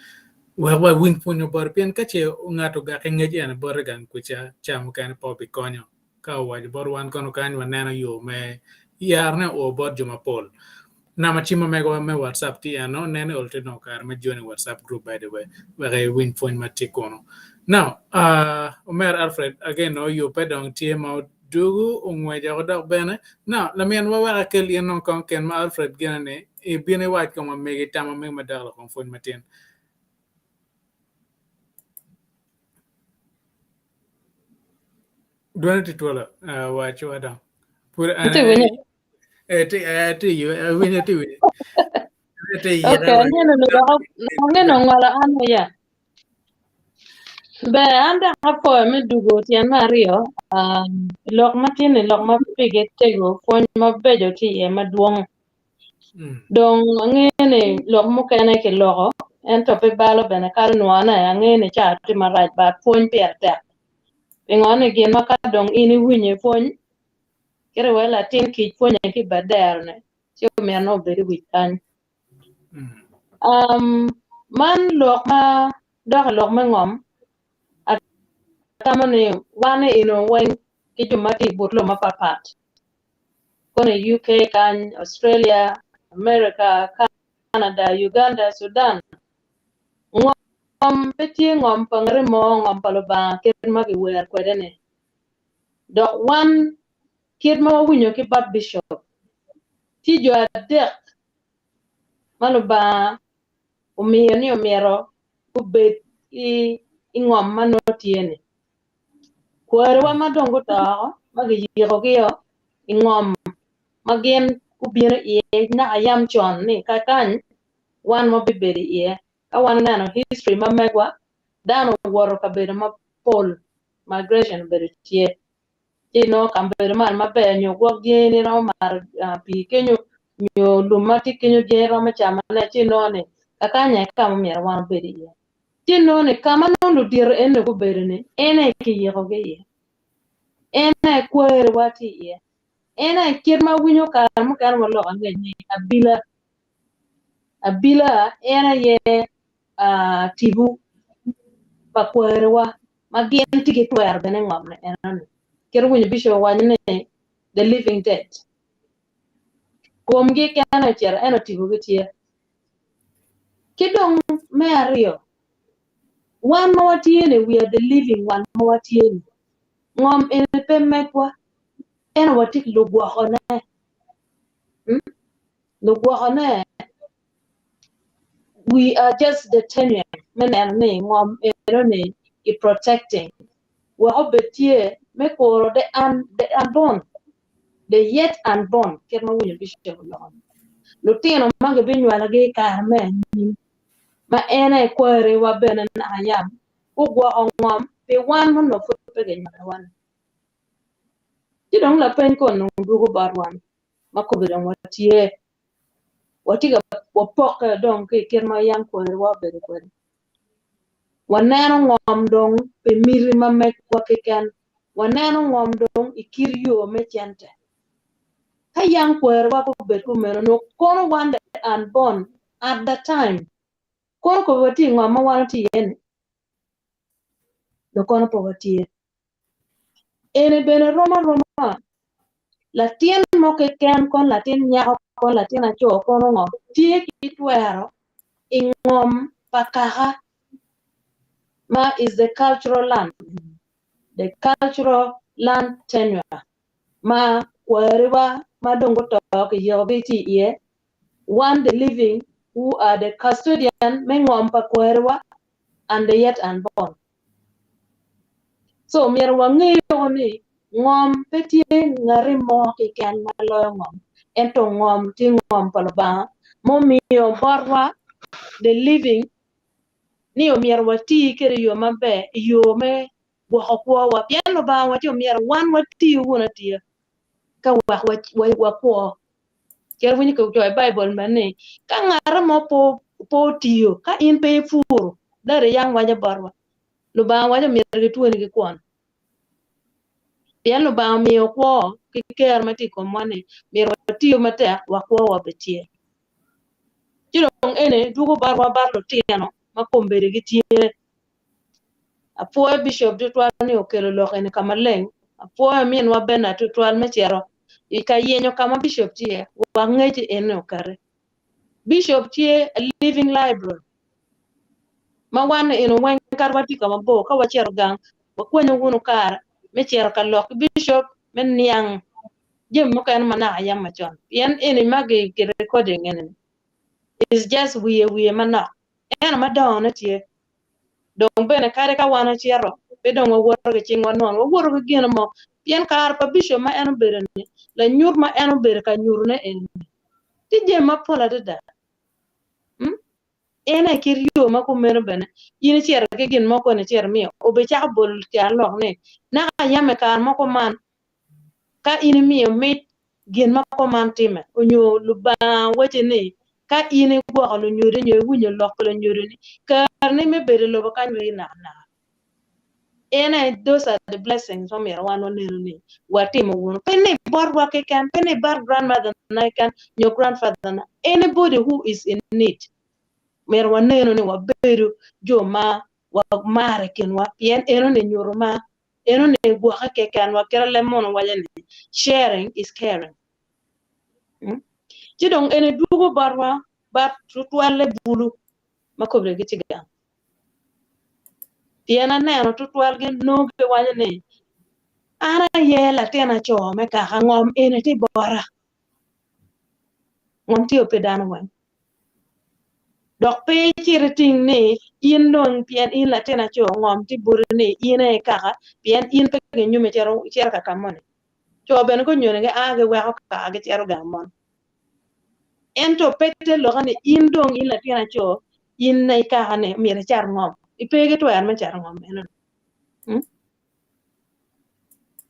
wek wawiny pwonyo bote pien ka ce ngat ogak ki ngec eno bote gang kwica ca mukene pe obikonyo. Ka owaco bot wan kono kany waneno yo me yarone oo bot jo mapol. Namba cim ma megowa me WhatsApp tye eno, nen ni ol tye nongo kare me join i WhatsApp group by the way wek iwiny pwony ma tye kunu. Now, uh, Omer Alfred again no yo pe dong tye ma odugu ongweco woko dok bene. Now, laminwa wek akel in nong kong ken ma Alfred gene ni ibino iwac kong ma megi tam ma megi madok lok kom pwony matin. Dwone tye twolo, wac wa dong. Pud Itye winyo? Eh, tye eh, tye iyo, eh, winyo tye winyo. Tye iye. Okay, aneno ni dok aneno ongolo an ya. Ber, an dok apwoyo me dugo tyen me aryo. Um, lok ma tye ni lok ma pigi tego, pwony mabeco tye iye madwong. Dong angeyo ni lok mukene kiloko, ento pe balo bene kadi onwone, angeyo ni ca tye marac but pwony pire tek. Pingo ni gin ma ka dong in iwinyo i pwony, kiti wai latin kic pwonye ki i baderone, ci omyero nongo obed i wic kany. Um, man lok ma dok i lok me ngom, atamo ni wan eno weng ki jo ma tye i but lobo mapatpat, kono i UK kany, Australia, America, Canada, Uganda, Sudan. Ngom pe tye ngom pa ngati mo, ngom pa Lubanga kit ma giwer kwede-ni. Dok wan kit ma wawinyo ki bot bicop, tye jo adek ma Lubanga omiyo ni omyero gubed i ngom ma nongo tye-ni. Kwariwa ma dong guto oko ma giyikogio i ngom ma gin gubino iye naka yam con ni kakany wan wabibedo iye. Ka wan oneno history ma megwa, dano owoto kabedo mapol, migration obedo tye. Ci inongo kabedo man maber nyo gwok dyeni romo mato pii kenyo nyo lum ma tye kenyo dyeni romo camone ci inongo ni kakany aye ka ma myero wan wabed iye. Ci inongo ni ka ma nongo ludito eni gubedo-ni, en aye kiyikogi iye, en aye kwariwa tye iye, en aye kit ma winyo kare mukene waloko angec ni abila, abila en aye tipo pa kwariwa ma gin tye ki twero bene i ngom-ni enoni. Kit winyo Bishop owaco ni the living dead, komgi kene ocito ento tipogi tye. Ki dong me aryo, wan ma watye ni we are the living one ma watye ni, ngom eni pe megwa, ento watye ki lugwokone. Lugwokone, we are just the tenure me neno ni ngom eno-ni ki protecting wek obed tye me kuro the unborn. the yet unborn, kit ma winyo Bishop oloko-ni, lutino ma gibinywalogi i kare me anyim, ma en aye kwariwa bene naka yam. Gugwoko ngom pi wan ma onongo pud pe ginywalowa-ni. Ci dong lapeny kono dong dwogo bot wan ma kobbe dong watye, watye ka wapokke dong ki i kit ma yam kweriwa obedo kwede. Waneno ngom dong pi miti ma megwa keken, waneno ngom dong i kit yo me cente. Ka yam kweriwa gubed kumeno, nongo kono wan the unborn at the time Kono kobe watye i ngom ma wan watye iye-ni, dok kono pe watye. Eni bene rom aroma, latin mo keken kono latin nyako kono latin aco kono ngo tye ki twero i ngom pa kaka ma is the cultural land, the cultural land tenure ma kwariwa ma dong guto kiyikogi tye iye Wan the living who are the custodian me ngom pa kwariwa and the yet unborn. So myero wange woko ni ngom pe tye ngati mo keken ma loyo ngom, ento ngom tye ngom pa Lubanga mumiyo botwa the living ni omyero wati kwede i yo maber, i yo me gwoko kwowa, pien Lubanga waco omyero wan watiyu wunu atiya ka wek wakwo. Cito winyo ki coyo i Baibul mere ni, ka ngat mo pe otiyo, ka in pe ipuro, dadi yam waco botwa, Lubanga waco myero gitwoni ki kwon. Pien Lubanga omiyo kwo ki ker ma tye i komwa ni myero watiyo matek wek kwowa obed tye. Ci dong eni dwogo botwa bot lutino ma kombeddi gitye. Apwoyo Bishop tutwal ni okelo lok eni ka maleng. Apwoyo ominwa Bernard tutwal me cito i ka yenyo ka ma Bishop tye iye wek ngec eni okati. Bishop tye a living library ma wan eno weng kadi watye ka mabor ka wacito gang wakwanyo wunu kare me cito ka lok ki Bishop me niang jami mukene ma naka yam macon pien eni ma ki recording eni is just wiye wiye manok ento madongone tye. Dong bene kadi ka wan wacito, pe dong wawoto ki cingwa nono, wawoto ki gin mo, pien kare pa bicop ma en obedo-ni, lanyut ma en obedo ka nyutone eni, tye jami mapol adada. Hmm? En aye kit yo ma kumeno bene, in icito ki gin mo koni icito imiyo, obicako bolo tyen lok ni, naka yam i kare mo kuman, Ka in imiyo mic, gin ma kuman timme, onyo Lubanga wacci ni ka in igwoko lunyodi nyo iwinyo lok pa lunyodini, kareni me bedo i lobo kany rii nakanaka. En aye those are the blessings ma myero wan wanenu ni watimo wunu. Pe ni botwa keken, pe ni bot grandmother na keken nyo grandfather na, anybody who is in need myero wanenu ni wabedo jo ma wamare i kinwa pien enoni nyuto mar. Eno ni gwokke keken wa kite leb munu waco ni sharing is caring. Hmm? Ci dong eni dwogo botwa bat tutwalle bulu ma kobbe gitye gang. Pien aneno tutwalgi nongo giwaco ni an aye latin aco me kaka ngom eni tye bota. Ngom tye pi dano weng. Dok pe icit iting ni in dong pien in latin aco ngom tye boti ni in aye kaka pien in pe ginyumi icito ka ka moni. Co bene gunyoni gia giweko kaka gicito gang mon. Ento pe te lokke ni in dong in latin aco in aye kaka ni myero icat ngom. Ipe ki twero me cato ngom meno. Hmm?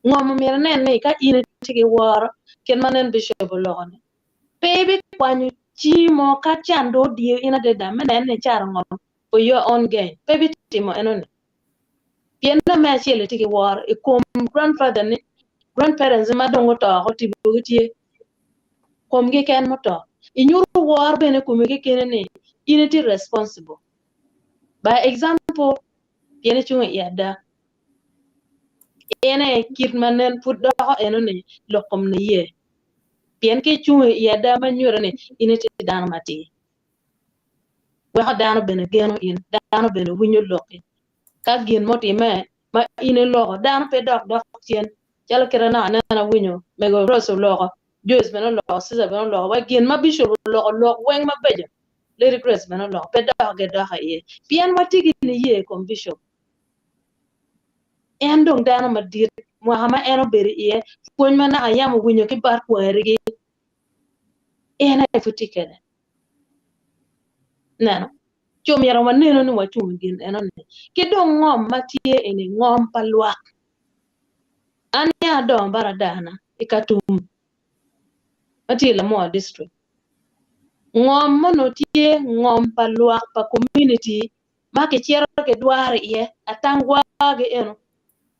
Ngom omyero inen ni ka in itye ki woro kit ma nen bishop oloko ni pe ibikwanyo cingi mo ka can dong odiyo in adada me neno ni icato ngom for your own gain. Pe ibitimo enoni. Pien nongo me acel itye ki woro i kom grandfather ni, grandparents ni ma dong guto oko tipo gitye komgi keken muto. Inyuto woro bene i komi kekeni ni in itye responsible. By example, pien icung i ada. En aye kit ma nen pud doko enoni lok kom niye. Pien ka icung i ada ma nyuto ni in itye dano matir, weko dano bene geno in, dano bene winyo lokki. Ka gin mo otimme ma in iloko, dano pe dok dok cen. Calo kite naka aneno awinyo mego Rose oloko, Joyce bene oloko, Cesar bene oloko, wa gin ma Bishop oloko lok weng mabeco, Lady Grace bene oloko, pe dok gidok iye. Pien watye ki niye i kom Bishop. En dong dano madit, mwaka ma en obedo iye, pwony ma naka yam owinyo ki bot kwarigi, en aye pud tye kwede. Ineno? Ci omyero wanenu ni wacung i gin enoni. Ki dong ngom ma tye eni ngom pa lwak. An ya adongo bot adana i Katum ma tye i Lamua district. Ngom ma onongo tye ngom pa lwak pa community ma kicito kidwaro iye atangwagi eno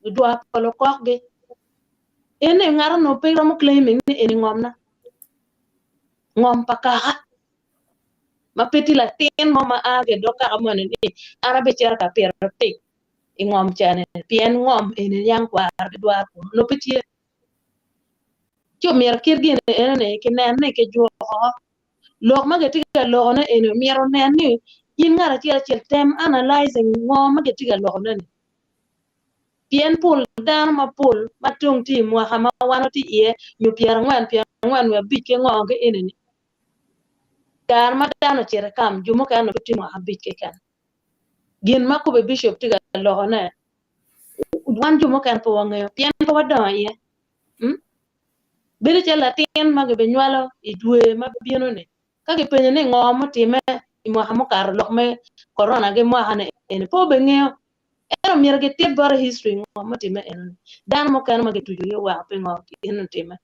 gidwaro pa lukokgi. Eni ngat onongo pe romo claiming ni eni ngomna, ngom pa kaka ma pe tye latin mo ma a ki i dog kaka moni ni an abicito ka pito pig i ngom ca-ni pien ngom eni niang kwaro gidwaro kunu nongo pe tye. Ci omyero kit gin enoni kinen ni kijuko lok ma gitye ka lokone eni omyero onen ni in ngat acel acel tem analyzing ngo ma gitye ka lokone ni pien pol dano mapol ma dong tye i mwaka ma wan watye iye nyo pyerangwen pyerangwen wiye abic ki ngo ki enini kare ma dano ocito i kam jo mukene onongo pe tye mwaka abic keken gin ma kobbe bicop tye ka lokone wan jo mukene pe wangeyo pien pe wadongo iye. Bedo calo latin ma gibinywalo i dwe ma bino-ni, ka kipenyo ni ngo mutimme i mwaka mukato lok me korona ki mwaka-ni eni, pe obingeyo. Ento myero gitit bote history ngo mutimme enoni. Dano mukene ma gituco-gi oweko pingo gin otimme.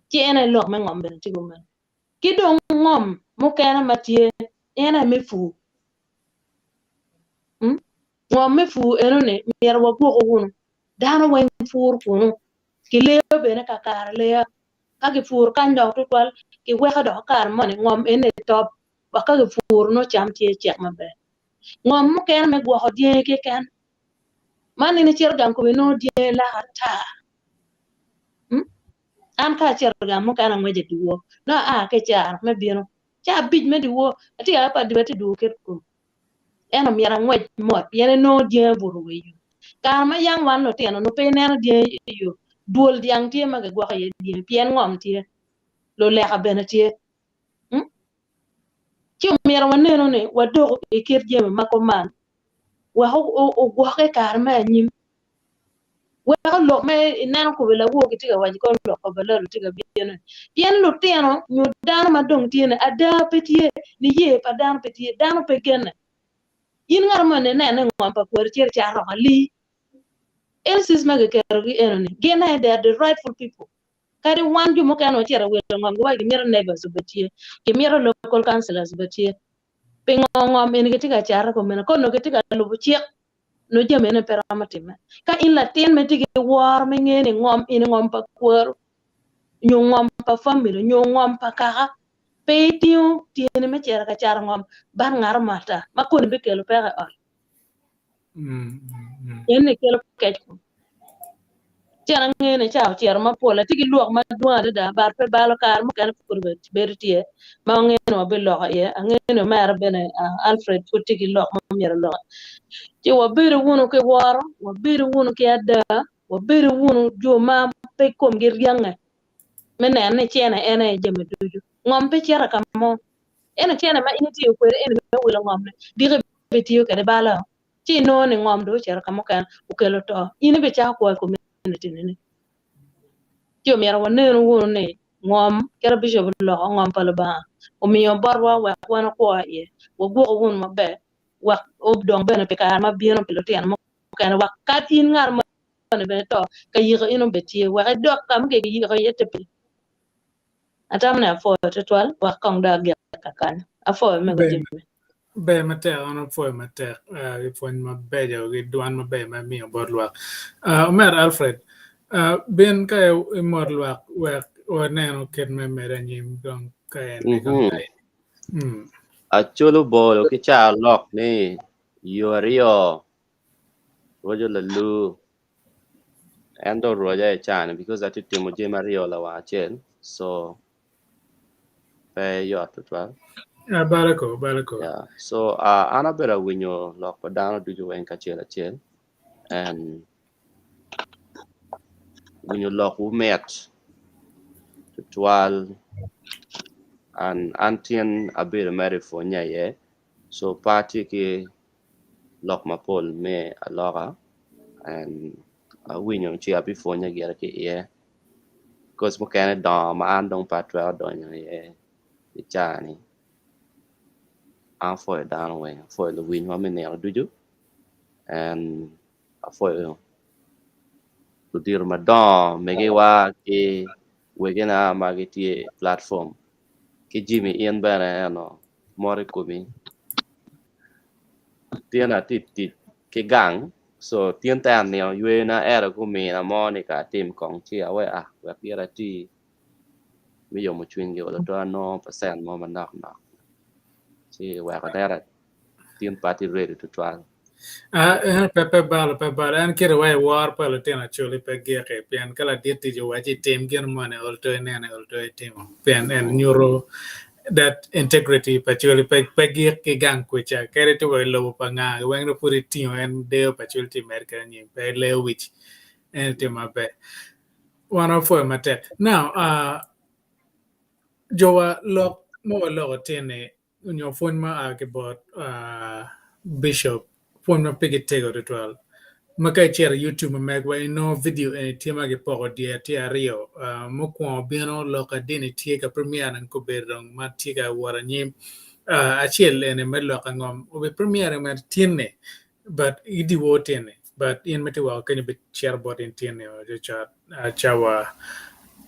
Ci en aye lok me ngom bene tye kumeno. Ki dong ngom mukene ma tye en aye me pur. Ngom me pur enoni myero wagwoku wunu. Dano weng puro kunu, kileyo bene kakare aleya. Ka gipuro kany dok tutwal, kiweko dok kare moni ngom eni top wek ka gipuro nongo cam tye cek maber. Ngom mukene me gwoko dyangi keken. Man in icito gang kome inongo dyangi lak ata. An ka acito gang mukene angweco i dyewor, nongo aa ki i caro me bino ca abic me dyewor, atye ka pa dwe atye dwogo kit kome. Ento myero angwec mot pien inongo dyangi obuto wa i yo. Kare ma yam wan lutino onongo pe ineno dyangi i yo, dwol dyang tye ma gigwoko iye dyangi pien ngom tye, luleka bene tye. Ci omyero wanenu ni wadoko i kit jami ma kuman wek ogwokke i kare me anyim. Weko lok me ineno kome lawor gitye ka waco kong lok pa balalu tye ka bino ni pien lutino nyo dano ma dong tye ni ada pe tye niye pa dano pe tye dano pe genne in ngat mo ni inene ngom pa kweri cito icato woko alii LCs ma giketogi eno ni gin aye they are the rightful people kadi wan jo mukene wacito wilo ngom giwaco gimito neighbors obed tye gimito local councillors obed tye pingo ngom eni gitye ka cate kumeno ka onongo gitye ka lubo cik nongo jami eni pe romo timme. Ka in latin ma itye ki woro me ngeyo ni ngom eni ngom pa kwaro nyo ngom pa famili nyo ngom pa kaka, pe itingo tyeni me cito ka cato ngom bat ngat mo ata ma koni bikelo peko i ot. Eni kelo kec kom. Ci an angeyo ni ca ocito mapol, atye ki lwok madwong adada but pe balo kare mukene pud bedo tye ma angeyo ni wabiloko iye, angeyo ni omera bene Alfred pud tye ki lok ma myero oloki. Ci wabedo wunu ki woro, wabedo wunu ki ada, wabedo wunu jo ma pe komgi ryange me neno ni cene en aye jami ducu. Ngom pe cito ka mo, ento cene ma in itiyo kwede eni me wilo ngom-ni diki ibitiyo kwede balo. ci inongo ni ngom dong ocito ka mukene okelo to, in ibicako kwo i community ni. Ci omyero wanenu wunu ni ngom kit ma bicop oloko ngom pa Lubanga omiyo botwa wek wan wakwo iye, wagwoku wunu maber wek odong bene pi kare ma bino pi lutino mukene wek ka in ngat moni bene ito ka yiko in obed tye wek idok ka ma kiyiko iye te piny. Atamo ni apwoyo tutwal wek kong dong agik kakany. Apwoyo mego Jimmy. Ber matek, an apwoyo matek ki pwony mabeco ki dwan maber ma imiyo bot lwak. Omera Alfred, bin ka imot lwak wek wanenu kit me medde anyim dong ka en Acolo bolo ki carolok ni yo aryo roco lalur ento oroca i caa-ni because atye timo jami aryo lawang acel so pe yot tutwal. Ah, Barako, barako. Yeah. So uh, an abedo awinyo lok pa dano ducu weng kacel acel and winyo lokwu mit tutwal and an tin abedo mere i pwonye aye so pe atye ki lok mapol me aloka and awinyo ci abipwonye gire ki iye because mukene dongo ma an dong pe atwero donyo iye i caa-ni. An apwoyo dano weng, apwoyo luwinywa me nino ducu and apwoyo ludito madongo megiwa ki wegina ma gitye i platform ki Jimmy in bene eno mot i komi tin atye tic ki gang so tin te anino yweyona ento gumina mo ni ka atim kong ci awe ah wek gire ati me yomo cwinygi olo to anongo percent mo manok nok ci weko nera tin pe atye ready tutwal. Ah, en pe pe balo pe balo en kite wa i wor pa lutino Acholi pe giki pien ka ladit tic owaci itim gin moni ol to inene ol to itimo pien en nyuto that integrity pa Acholi pe pe gik ki gang kwica kadi tye wa i lobo pa nga weng dong pud itingo en deyo pa Acholi tye imed kwede anyim pe ileyo wic en itimo maber. Wan wapwoyo matek. Now, uh, jowa lok ma waloko tin-ni nyo pwony ma a ki bot uh, Bishop, pwony ma pigi tego tutwal. Ma ka icito i YouTube ma megwa inongo video eni tye ma kipoko dyere tye aryo. Uh, mukwongo bino lok adini tye ka premiering kobedo dong ma tye ka wot anyim. Uh, acel eni me lok angom obi premiering mere tin-ni But i dyewor tyen-ni, but in ma itye woko kenyo bicito bot in tyen-ni ocucut cawa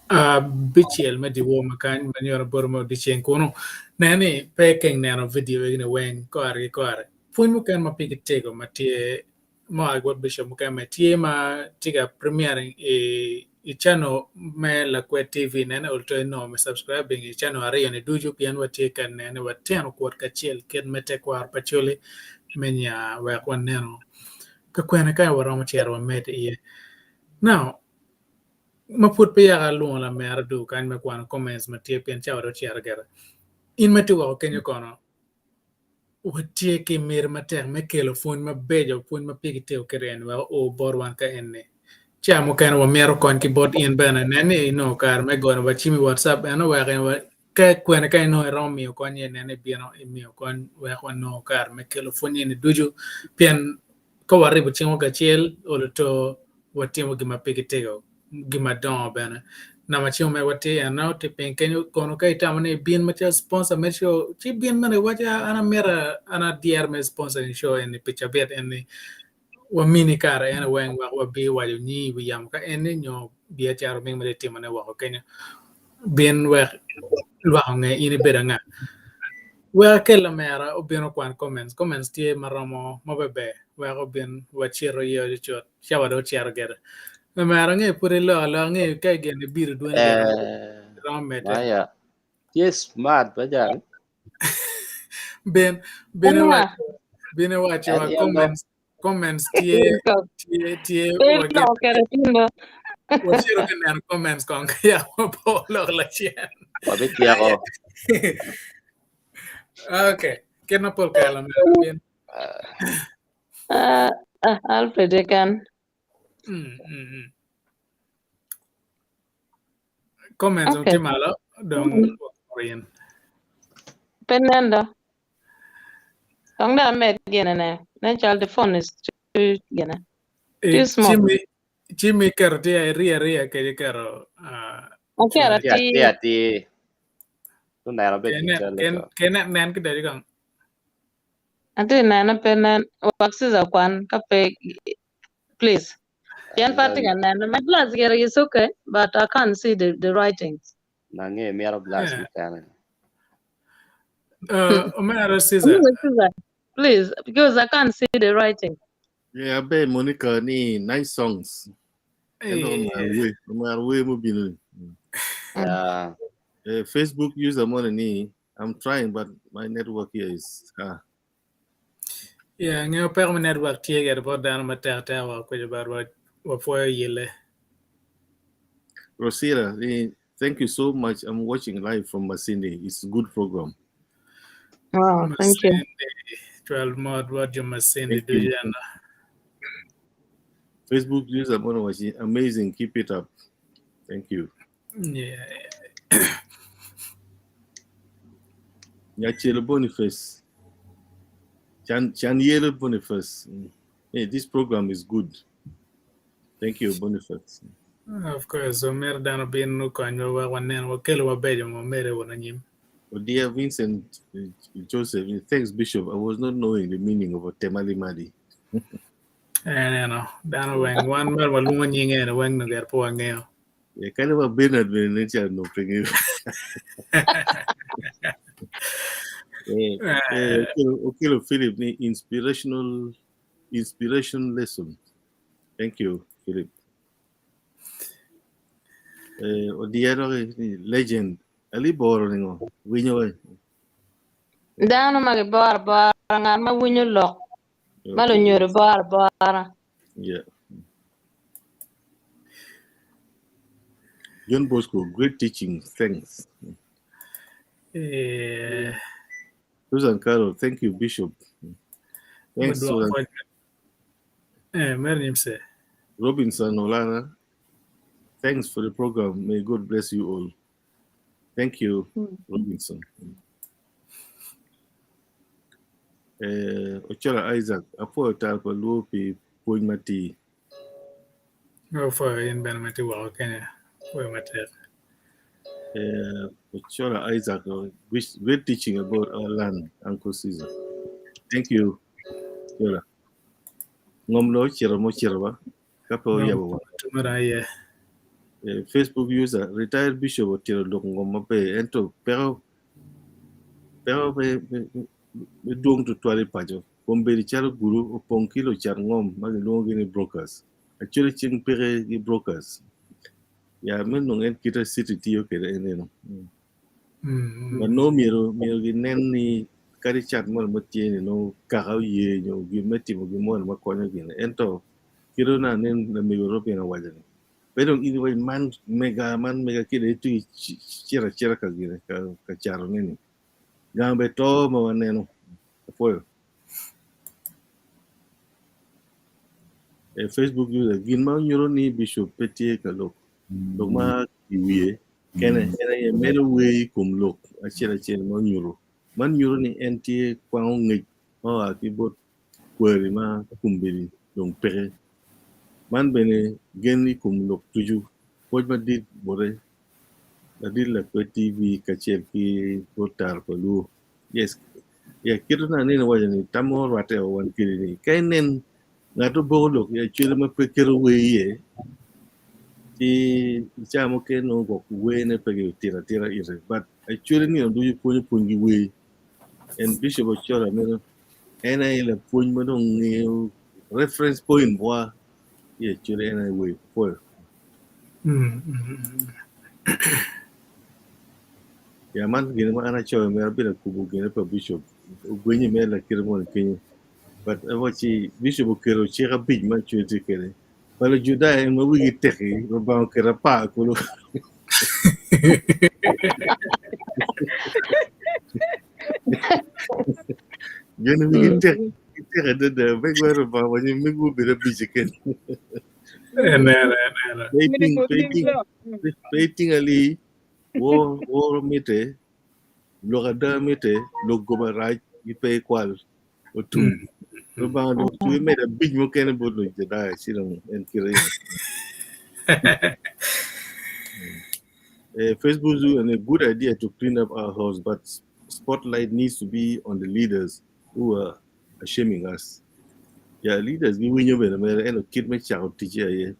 abicel me dyewor ma kany ma nyuto boti me odyeceng kunu. Nen ni pe ikeng neno vidio egini weng kore ki kore. Pwony mukene ma pigi tego ma tye ma oa ki bot bishop mukene bene tye ma tye ka premiering i I channel me Lakwed TV nene ol to inongo me subscribing i channel aryoni ducu pien watye ka nene wateno kwot kacel kit me tekwaro pa Acholi me nya wek waneno ka kwene ka waromo cito wamed iye. Now, ma pud pe yaka alwongo lamera du kany me kwano comments ma tye pien cawa dong ocito gire. In ma itye woko kenyo kono Watye ki miti matek me kelo pwony mabeco, pwony ma pigi tego kit eni wek oo bot wan ka eni. Ca mukene wamito kony ki bot in bene. Nen ni inongo kare me gono wa cim i WhatsApp eno wek ka kwene ka inongo iromo miyo kony iye nen ni ibino imiyo kony wek wanongo kare me kelo pwony eni ducu pien ka waribo cingwa kacel olo to watimo gin ma pigi tego. gin madongo bene. Namba cim omegwa tye eno tye piny kenyo kono ka itamo ni ibin macalo sponsor me show ci bin bene iwac an amito an adyero me sponsoring show eni pi cabit eni wamini kare eni weng wek wabi waco nyingi i wi yamo ka eni nyo biacara ming ma itye timone woko kenyo bin wek lwak onge in ibedo anga. Wek akel lamera obin okwan comments, comments tye maromo maber wek obin wacito iye ocucut. Cawa dong ocito gire. Lamera angeyo pud iloko aloka angeyo ka igeno ibido dwoni bene Eh, iromo medde. maya. Tye smart ba jal. Ben ben Anwa. iwaco ben iwaco En wa en do. comments comments tye tye tye Pe wa gin iloko kede tindo. wacito ka neno comments kong ka ya wapo lok lacen. Wabityeko. Okay. Kit ma pol kare lamera bin. Ah, ah, Alfred keken. Mm, mm, mm. Comments Okay. tye malo dong in. Pe nen do. Dong dong amed gine ne. Nen cal the phone is too gine. Too small. Cimmi cimmi iketo tye iriyo ariya kede iketo ah, Aketo Tye atir. atir atir. Luneno bed ken ki cal ken to. ken nen kidoco kong. Atye nene pe nen wek Caesar okwan ka pe please. Pien pe atye ka nene. My glass gire is okay but I can't see the, the writings. Nange mito glass Yeah. mukene. Omera Caesar. Anyway, Caesar, please, because I can't see the writing. Yeah, aber Monica ni nice songs. Ento omaro wer, omaro wer mubino ni. Yeah. Eh, Facebook user moni ni I'm trying, but my network here is ah. Yeah, ngeyo peko me network tye kede bot dano matek tek wa kweco but wa wapwoyo yelle. Rosira, eh, thank you so much. I'm watching live from Masindi. It's a good program. Wow, thank you. Masindi, 12 mod bot jo Masindi Thank you. ducu eno. Facebook user moni was amazing. Keep it up. Thank you. Yeah. Nyachelo Boniface. Chan Chaniel Boniface. Hey, this program is good. Thank you, Boniface. Of course, omyero dano bin okonywa wek wanen wakelo mabeco ma wamede wunu anyim. Odia Vincent Joseph, thanks Bishop, I was not knowing the meaning of Otemalibali. En eno, dano weng wan mere walwongo nyinge eno weng nongo gire pe wangeyo. Yeah, kadi wa Bernard bene nen calo onongo pe ngeyo. Eh, eh, Okello Philip ni inspirational inspiration lesson. Thank you, Philip. Eh, Odia doki ni legend. Ali boro ningo winyo we. Dano ma giboro abora, ngat ma winyo lok ma Okay. lunyodo boro abora. Yeah. John Bosco, great teaching. Thanks. Eh, Susan Carol, thank you, Bishop. Thanks, Odwok Susan. pwoc. Eh, mere nyimse. Robinson Olara, thanks for the program. May God bless you all. Thank you, Robinson. Eh, Ochola Isaac, apwoyo tar pa luo pi pwony matir. Apwoyo in bene ma itye woko kenya. Apwoyo matek. Eh, Ochola Isaac, great, great teaching about our land, Uncle Caesar. Thank you, Ochola. Ngom lo ocito mo cito ba? Ka pe oyabo wa. Tumara aye. Eh, Facebook user, retired bishop otito lok ngom maber, ento peko peko me, me, me dwong tutwal i paco. Kombeddi calo gulu opong ki lucat ngom ma gilwongogi ni brokers. Actually ceng peke gi brokers. Ya me nongo en kita city tiyo kwede en eno. Ma nongo myero myero ginen ni kadi cat moni ma tye ni nongo kaka oye nyo gin me timo gin moni ma konyo gine. Ento kite na nen lamego Robin owaco ni pe dong in iwaco man mega man mega kede itugi cito acita ka gine ka ka cato ne ni. Gang be to ma waneno. Apwoyo. E Facebook user gin ma onyuto ni Bishop pe tye ka lok lok ma i wiye kene en aye medo wer i kom lok acel acel ma onyuto. Man nyuto ni en tye kwango ngec ma oa ki bot kwari ma kombeddi dong peke. Man bene gen i kom lok ducu. Pwoc madit bote ladit Lakwed TV kacel ki bot Taro pa Luo. Yes. Yeah, kite na aneno waco ni tam mo orwatte o wan kede ni ka inen ngat oboko lok i acwele ma pe keto wer iye ci i cawa mukene nongo gwok werne pe gitito atita ite but acwele nino ducu pwonyo pwony ki wer and Bishop Ochola meno en aye lapwony ma dong ngeyo reference point wa i acwele en aye wer pwoyo. Ya man gin ma an acoyo mere abedo akubo gine pa Bishop ogwenye mere lakite moni kenyo but awaci Bishop oketo cik abic ma acwele tye kwede pa Lujudaya en ma wigi teki Lubanga oketo apar kulu. Gin wigi tek tek adada me gwero Lubanga waco mego obedo abic keken. Enene, enene. Pe iting, pe iting, pe iting ali wor woro mitte lok ada mitte lok goba rac gi pe ikwal otum. Lubanga dong otwe medo abic mukene bot Lujudaya ci dong en kite eni. Eh, Facebook Zoo and a good idea to clean up our house, but spotlight needs to be on the leaders who are shaming us. Yeah, leaders giwinyo bene mere ento kit me cako ticce aye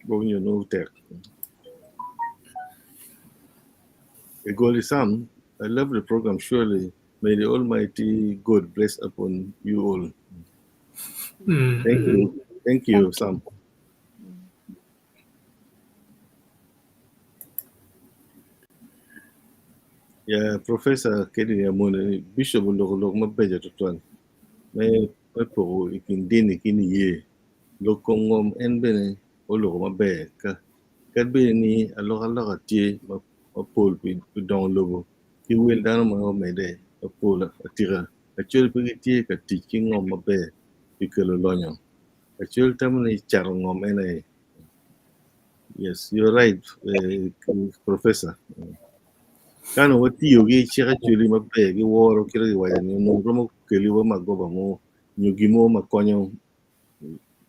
gwok nyo nongo tek. Egoli Sam, I love the program surely. May the Almighty God bless upon you all. Thank you. Thank you, Sam. Yeah, Professor Kedi Amone, Bishop oloko lok mabeco tutwal me me poko i kin dini ki niye. Lok kom ngom en bene oloko maber ka kadi bed ni alokaloka tye ma mapol pi pi dongo lobo ki wel dano ma omedde mapol atika. Acholi pe gitye ka tic ki ngom maber pi kelo lonyo. Acholi tamo ni cato ngom en aye. Yes, you're right, Professor. Ka onongo watiyo ki cik acholi maber ki woro kite kiwaco ni onongo romo keliwa magoba mo nyo gin mo ma konyo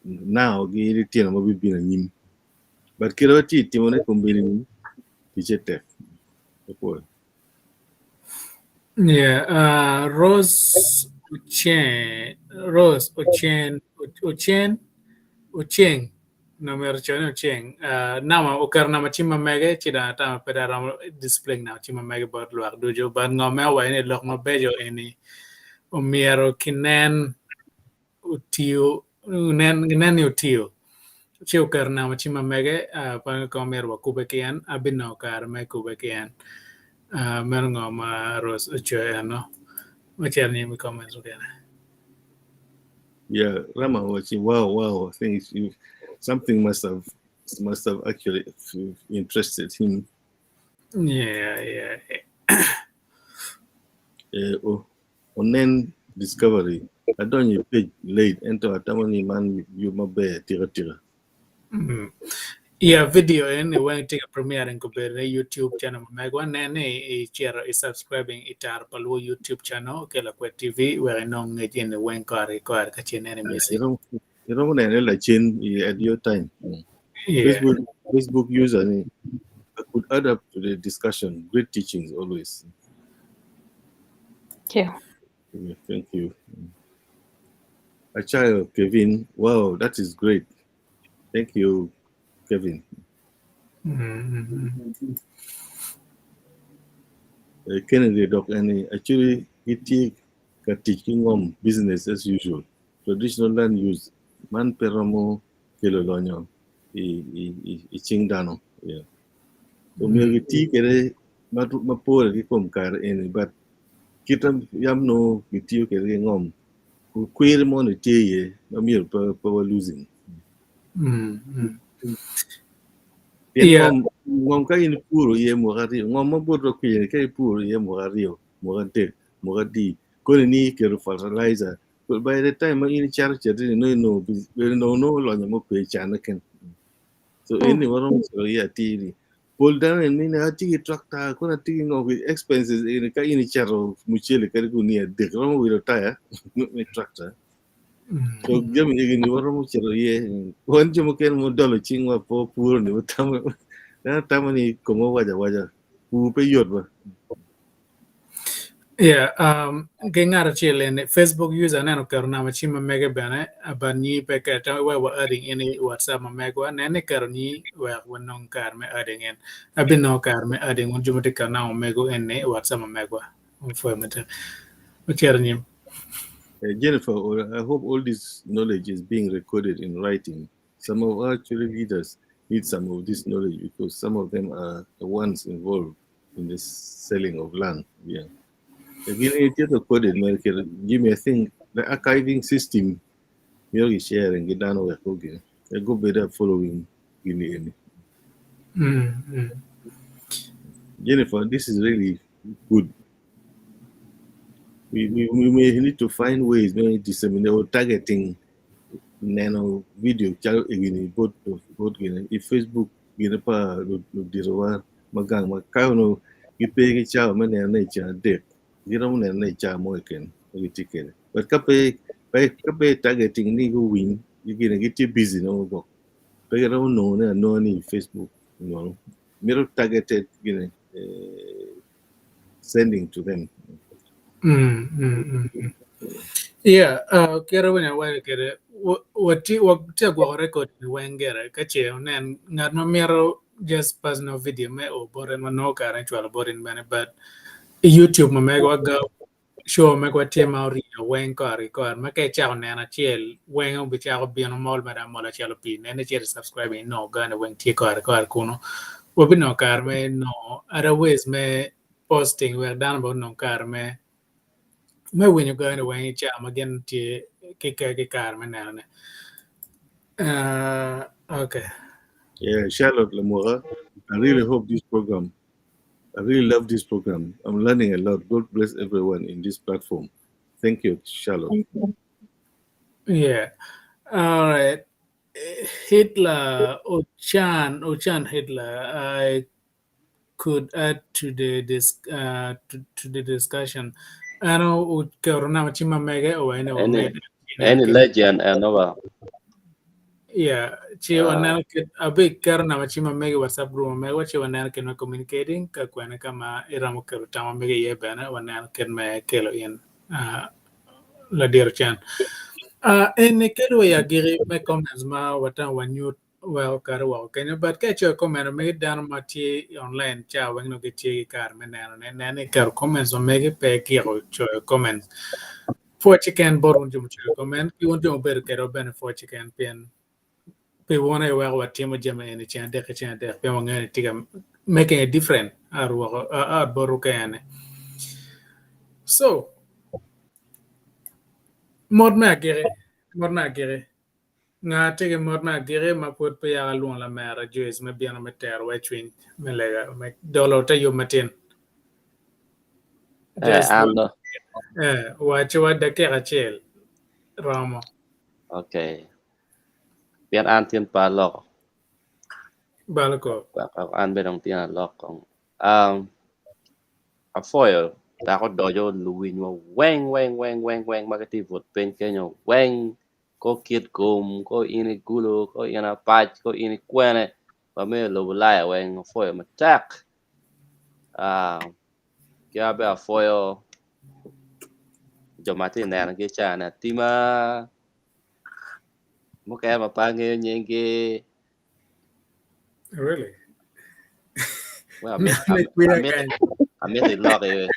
now ki litino ma bibino anyim. But kite watye ka timone kombeddi ni ticce tek. Apwoyo. Yeah, Rose Ochen, Rose Ochen, Ochen, Ocheng, no myero oco ni Ocheng. Nama oketo nama cim ma mege ci dong atamo pe dong aromo displaying nama cim ma mege bot lwak ducu but ngo me owaco ni lok mabeco eni omyero kinen otiyo nen ginen ni otiyo ci oketo namba cim ma mege pe kong myero wakube ki en abinongo kare me kube ki en meno ngo ma Rose ocoyo eno wacito anyim i comments mukene. Yeah, Rama owaci wow wow I think you, something must have actually interested him. Yeah. Oh, onen discovery adonyo i page late ento atamo ni man yub maber atika tika. Yeah, video en weng tye ka premiering kobedo i YouTube channel ma megwa. Nen ni icito i subscribing i Taro pa Luo YouTube channel ki Lakwed TV wek inong ngec eni weng kore ki kore ka ce ineno i missing. Iromo nene lacen at your time. Yeah. Facebook user ni I could add up to the discussion. Great teachings always. Thank you. Yeah, thank you. Achayo Kevin. Wow, that is great. Thank you, Kevin. Kennedy dok eni actually gitye ka tic ki ngom business as usual. Traditional land use man pe romo kelo lonyo i cing dano. Yeah. So myero giti kwede mapol ki kom kare eni but kita yam no gitiyo kwede ki ngom kwiri mo ni tye iye ma myero pe wa losing. Pien ngom ka in ipuro iye mwaka aryo, ngom ma bot kwiri ka ipuro iye mwaka aryo, mwaka adek, mwaka adi, koni ni iketo fertilizer but by the time ma in icato cito ni nongo inongo nongo lonyo mo pe icanne kene. So eni waromo cito iye atir ni pol dano eni ni atye ki tractor kono atye ki ngo expenses eni ka in icato mucele kadi gunia adek romo wilo taya me tractor. So jami eni waromo cito iye wan jo mukene ma odolo cingwa pe wapuro ni watamo dano tamo ni komwa waco awaca pur pe yot ba. Yeah, ki ngat acel eni Facebook user aneno oketo namba cim ma mege bene but nyi pe keto wek wa adding in i WhatsApp ma megwa nen ni iketo nyi wek wanong kare me adding in abinongo kare me adding wun jo ma tye ka keto namba omego eni i WhatsApp ma megwa Pwoyo matek. Wacito anyim. Jennifer, I hope all this knowledge is being recorded in writing. Some of our children leaders need some of this knowledge because some of them are the ones involved in the selling of land. Yeah. Again, it is recorded, Jimmy, I think the archiving system, you're sharing it down over okay. They go better following in. Jennifer, this is really good. We may need to find ways maybe disseminate or targeting neno video calo egini bot bot gini i Facebook gini pa luditowa ma gang ma ka onongo gipe ki cawa me neno i ceng adek giromo neno i cawa mo keken ma gitye kwede but ka pe targeting ni guwiny gini gitye busy nongo gwok pe giromo nongo ne anonga ni i Facebook nono mito targeted gini sending to them. Yeah, kite winyo awaco kwede watye ka gwoko record ni weng gire ka ce onen ngat ma mito just personal video me o bote ma nongo kare me cwalo bot in bene but i YouTube ma megwa ga show megwa tye ma orye weng kore ki kore ma ka icako neno acel weng obicako bino mol mere amola calo pii nen icito i subscribe inongo gane weng tye kore ki kore kunu wabinongo kare me nongo other ways me posting wek dano bene onong kare me winyo gane weng i cawa ma gin tye ki kare me nenone. Okay. Yeah, Charlotte Lamora, I really hope this program, I really love this program. I'm learning a lot. God bless everyone in this platform. Thank you, Charlotte. Yeah. All right. Hitler Ochan Ochan Hitler. I could add to the discussion. Ano oketo nama cim ma mege o ene Any legend eno ba. Yeah. Ci waneno kit abiketo namba cim ma megi i WhatsApp group ma megwa ci waneno kit me communicating ka kwene ka ma iromo keto tam ma megi iye bene waneno kit me kelo in ladiro cen. Eni kelo wa i agiki me comments ma watemo wanyut wek okati woko kenyo but ka icoyo comment ma megi dano ma tye online ca weng nongo gitye ki kare me neno ne nen ni iketo comments ma megi pe igiko coyo comments. Pwoc keken bot wun jo mucoyo comment ki wun jo mubedo kwedwa bene pwoc keken pien pi wun aye weko watimo jami eni ceng adek ki ceng adek pien wangeyo ni tye ka making a difference out botwu kene. So mot me agiki mot me agiki nga tye ki mot me agiki ma pwod pe yaka alwongo lamera Joyce me bino me terowa i cwiny me lega me dolo te yub matin. Eh, Joyce an do. eh, wacciwa dakika acel romo. Okay. Pien an tin pe aloko. Balo ko. An bene dong tin alok kong. Um, apwoyo dok odoco luwinywa weng weng weng weng weng ma gitye i but piny kenyo weng ko kit gum ko in i Gulu ko in Apac ko in i Kwene wa me lobo Ulaya weng apwoyo matek. Ah, ki an bene apwoyo jo ma atye ka nenogi i caa ni atima mukene ma pe angeyo nyinggi. Really? Well, amito ilok iye.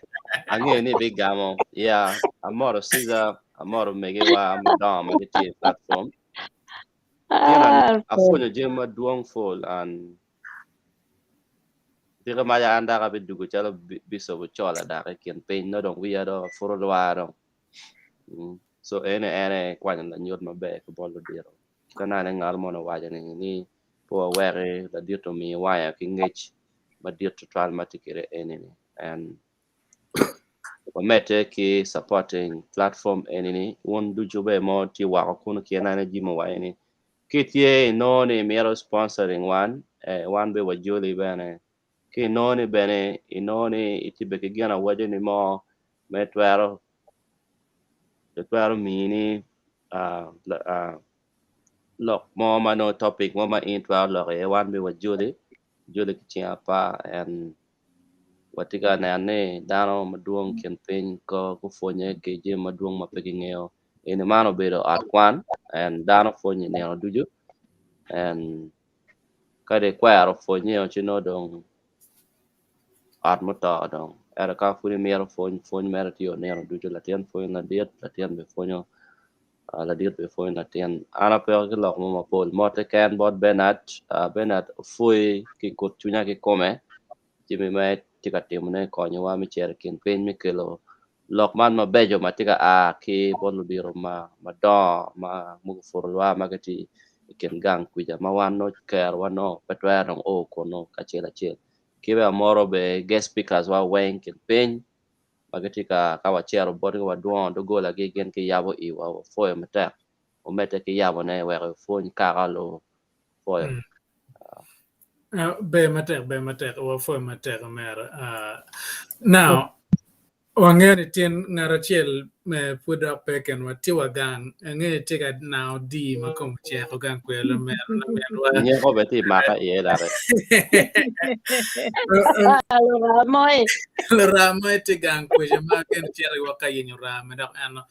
Angeyo ni ibigamo. Yeah, amoro Caesar, amoro omegiwa madongo ma gitye i platform. Pien apwonyo jami madwong pol and Diki maca an dok abidwogo calo Bicop Ochola dok i kin piny nongo dong wiya dong pud olwar dong. So eni en aye kwanyo lanyut maber ki bot ludito. Ka nene ngat moni owaco ni ni pe waweki ladit omi waya ki ngec madit tutwal ma tye kwede eni-ni and wamedde ki supporting platform eni-ni wun ducu bene ma wutye woko kunu ki nene jami owaco ni Ki itye inongo ni imito sponsoring wan, eh, wan bene wajoli bene. Ki inongo ni bene inongo ni itye bene ki gin awaco ni mo me twero twero mini ah, ah, lok mo ma nongo topic mo ma in itwero lok iye wan bene wajoli, wajoli ki cing apar and watye ka neno ni dano madwong i kin piny ko gupwonye ki jami madwong ma pe gingeyo. Eni man obedo ot kwan and dano pwonye nino ducu and ka dong ikwero pwonye ci nongo dong ot muto dong ento ka pud imito pwony, pwony mere tye nino ducu latin pwonyo ladit, latin bene pwonyo ladit bene pwonyo latin. An apeko ki lok mo mapol mot keken bot Bernard, Bernard opwoyi ki kut cwinya kikome jami ma etye ka timone konyowa me cito i kin piny me kelo lok man mabeco ma tye ka a ki bot ludito madongo ma guputo lwak ma gitye i kin gang kwica ma wan nongo kerowa nongo pe twero dong o kunu kacel acel ki bene amoro bene guest speakers wa weng i kin piny ma gitye ka ka wacito botgi wadwongo dogolagi gin giyabo iwa wapwoyo matek wumedde ki yabone wek ipwony kaka lupwoyo. Ber matek, ber matek, wapwoyo matek omera. Now, wangeyo ni tin ngat acel pud dok pe kenwa tye wa gang, angeyo ni tye ka nango dii ma kome oceko gang kwede omera laminwa. Nyeko bene tye maka iye dake. Luramoy. Luramoy tye gang kwece ma gin cito wa ka yenyo ram dok eno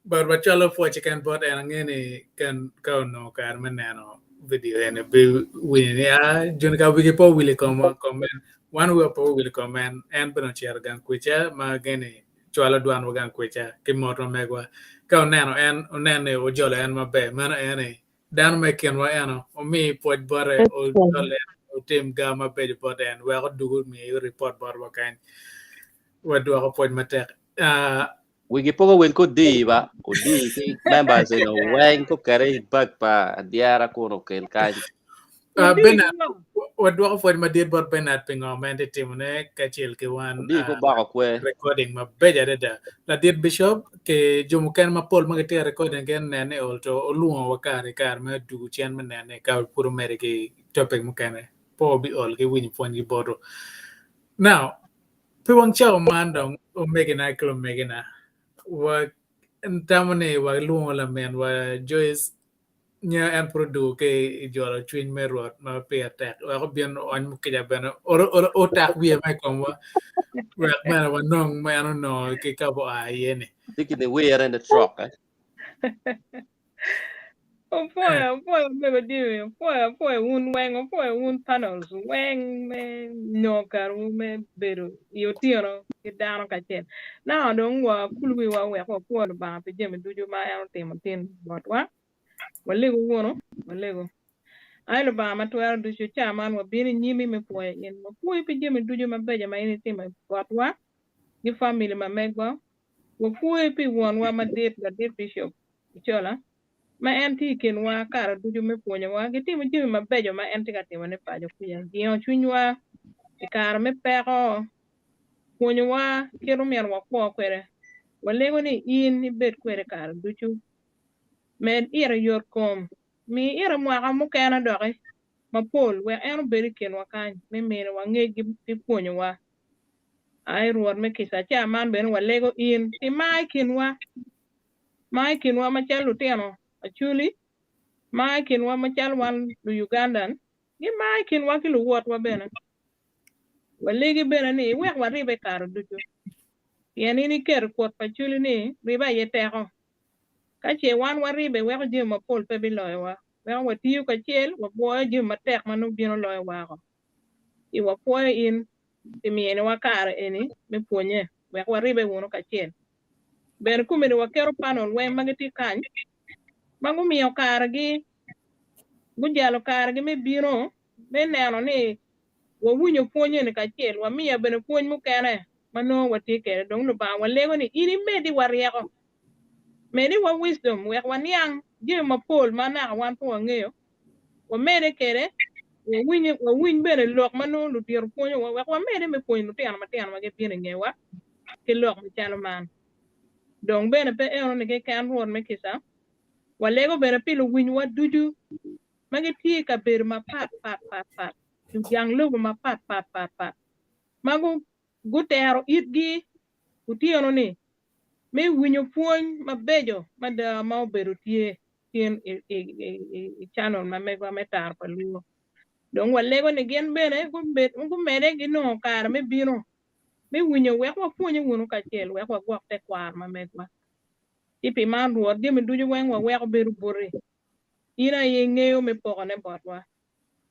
But wacwalo pwoc keken bot en ange ni ka onongo kare me neno video eni biwinyo ni ah joni ka wigi pe owil i komwa komen wan wiwa pe owil i kom en en bene ocito gang kwica ma ange ni cwalo dwanwa gang kwica ki mot ma megwa ka oneno en onen ni ojolo en maber meno en ni dano ma i kinwa eno omi pwoc bote ojol en otim ga mabeco bot en wek odug omi report botwa kany wadwoko pwoc matek. Ah, Wigi pe owil ki odii ba, odii ki members eno weng kukete i bag pa adyera kun okel kany. Uh, Bernard, wadwoko pwoc madit bot Bernard pi ngo ma en tye timone kacel ki wan Odii uh, kuboko kwe. recording mabeco adada. Ladit Bishop ki jo mukene mapol ma gitye ka recording gin nen ni ol to olwongo wa kare ki kare me dugo cen me nene ka pud omede ki topic mukene. Po obi ol ki winyo pwonygi botu. Now, Pi wang cawa man dong, omegina ki lumegina, watamo ni walwongo laminwa Joyce. Nyo en pud odwogo ki i jolo cwiny me Rwot ma pire tek wek obin oony mukica bene otak wiye ma i komwa wek bene wanong ma en onongo ki ka oa iye-ni. Tye ki niwire in the truck eh. Opwoyo, opwoyo omego Jimmy, opwoyo, opwoyo wun weng, opwoyo wun panels weng me nongo karewu me bedo i otyeno ki dano kacel. Naka dong wakul wiwa wek wapwo Lubanga pi jami ducu ma en otimo tin botwa. Walegu wunu, walegu. Ai Lubanga ma twero ducu, ca man wabino i nyimi me pwoyo in. Wapwoyi pi jami ducu mabeco ma in itimo botwa ki famili ma megwa. Wapwoyi pi wonwa madit, ladit Bishop Ochola, ma en tye i kinwa kare ducu me pwonyowa ki timo jami mabeco ma en tye ka timone paco kuca. Jingo cwinywa i kare me peko, pwonyowa kit omyero wakwo kwede. Walego ni in ibed kwede kare ducu. Med ite yotkom, mi ite mwaka mukene doki mapol wek en obed i kinwa kany me miniwa ngec ki pwonyowa. Ai Rwot me kica, ca man bene walego in pi mar i kinwa, mar i kinwa macalo lutino Acholi, mar i kinwa macalo wan Lu-Ugandan, ki mar i kinwa ki luwotwa bene. Walegi bene ni iwek waribbe kare ducu, pien in iketo kwot pa Acholi ni ribbe aye teko. Ka ce wan waribbe weko jami mapol pe biloyowa, weko watiyo kacel, wabwoyo jami matek ma nongo bino loyowa woko. Ci wapwoyo in pi miniwa kare eni me pwonye wek waribbe wunu kacel. Bene komedi waketo panel weng ma gitye kany ma gumiyo karegi, gujalo karegi me bino me neno ni wawinyo pwony eni kacel, wamiyo bene pwony mukene ma nongo watye kwede. Dong Lubanga walego ni in imediwa ryeko, mediwa wisdom wek waniang jami mapol ma naka wan pe wangeyo, wamede kwede, wawiny bene lok ma nongo ludito pwonyowa wek wamede me pwonyo lutino matino ma gibino i ngewa ki lok macalo man. Dong bene pe enoni keken Rwot me kica, walego bene pi luwinywa ducu ma gitye i kabedo mapat pat pat pat, i jang lobo mapat pat pat pat, ma gutero itgi otyeno-ni me winyo pwony mabeco mada ma obedo tye tin i canel ma megwa me Taro pa Luo. Dong walego ni gin bene gumede ginongo kare me bino me winyo wek wapwonye wunu kacel wek wagwok tekwaro ma megwa. Ci pi man Rwot, jami ducu weng waweko bedo boti. In aye ingeyo me pokone botwa.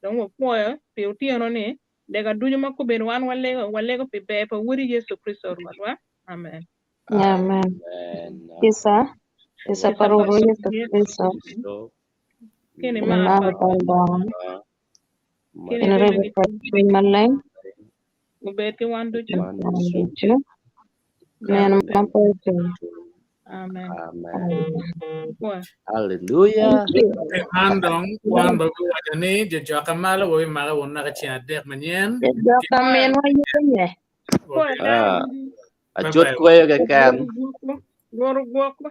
Dong wapwoyo pi otyeno-ni, lega ducu ma kobedo wan walego, walego pi ber pa Wodi Yecu Kricito Rwotwa. Amen. Amen. Kisa, kisa pa Rwotwa Yecu Kricito, Keni keni mar mar pa pa Lubanga, keni keni ribbe ribbe ki pa Cwiny Maleng, obed ki wan ducu. wan ducu, nino ma pe otum. Amen. Amen. Pwoyo. Hallelujah. Pi man dong wan wabiwaco ni jo joka malo wabimake wun naka ceng adek manyen. Joka minwa yenye. Pwoyo dano Ah, ducu. acut kweyo keken. Rwot ogwokwa.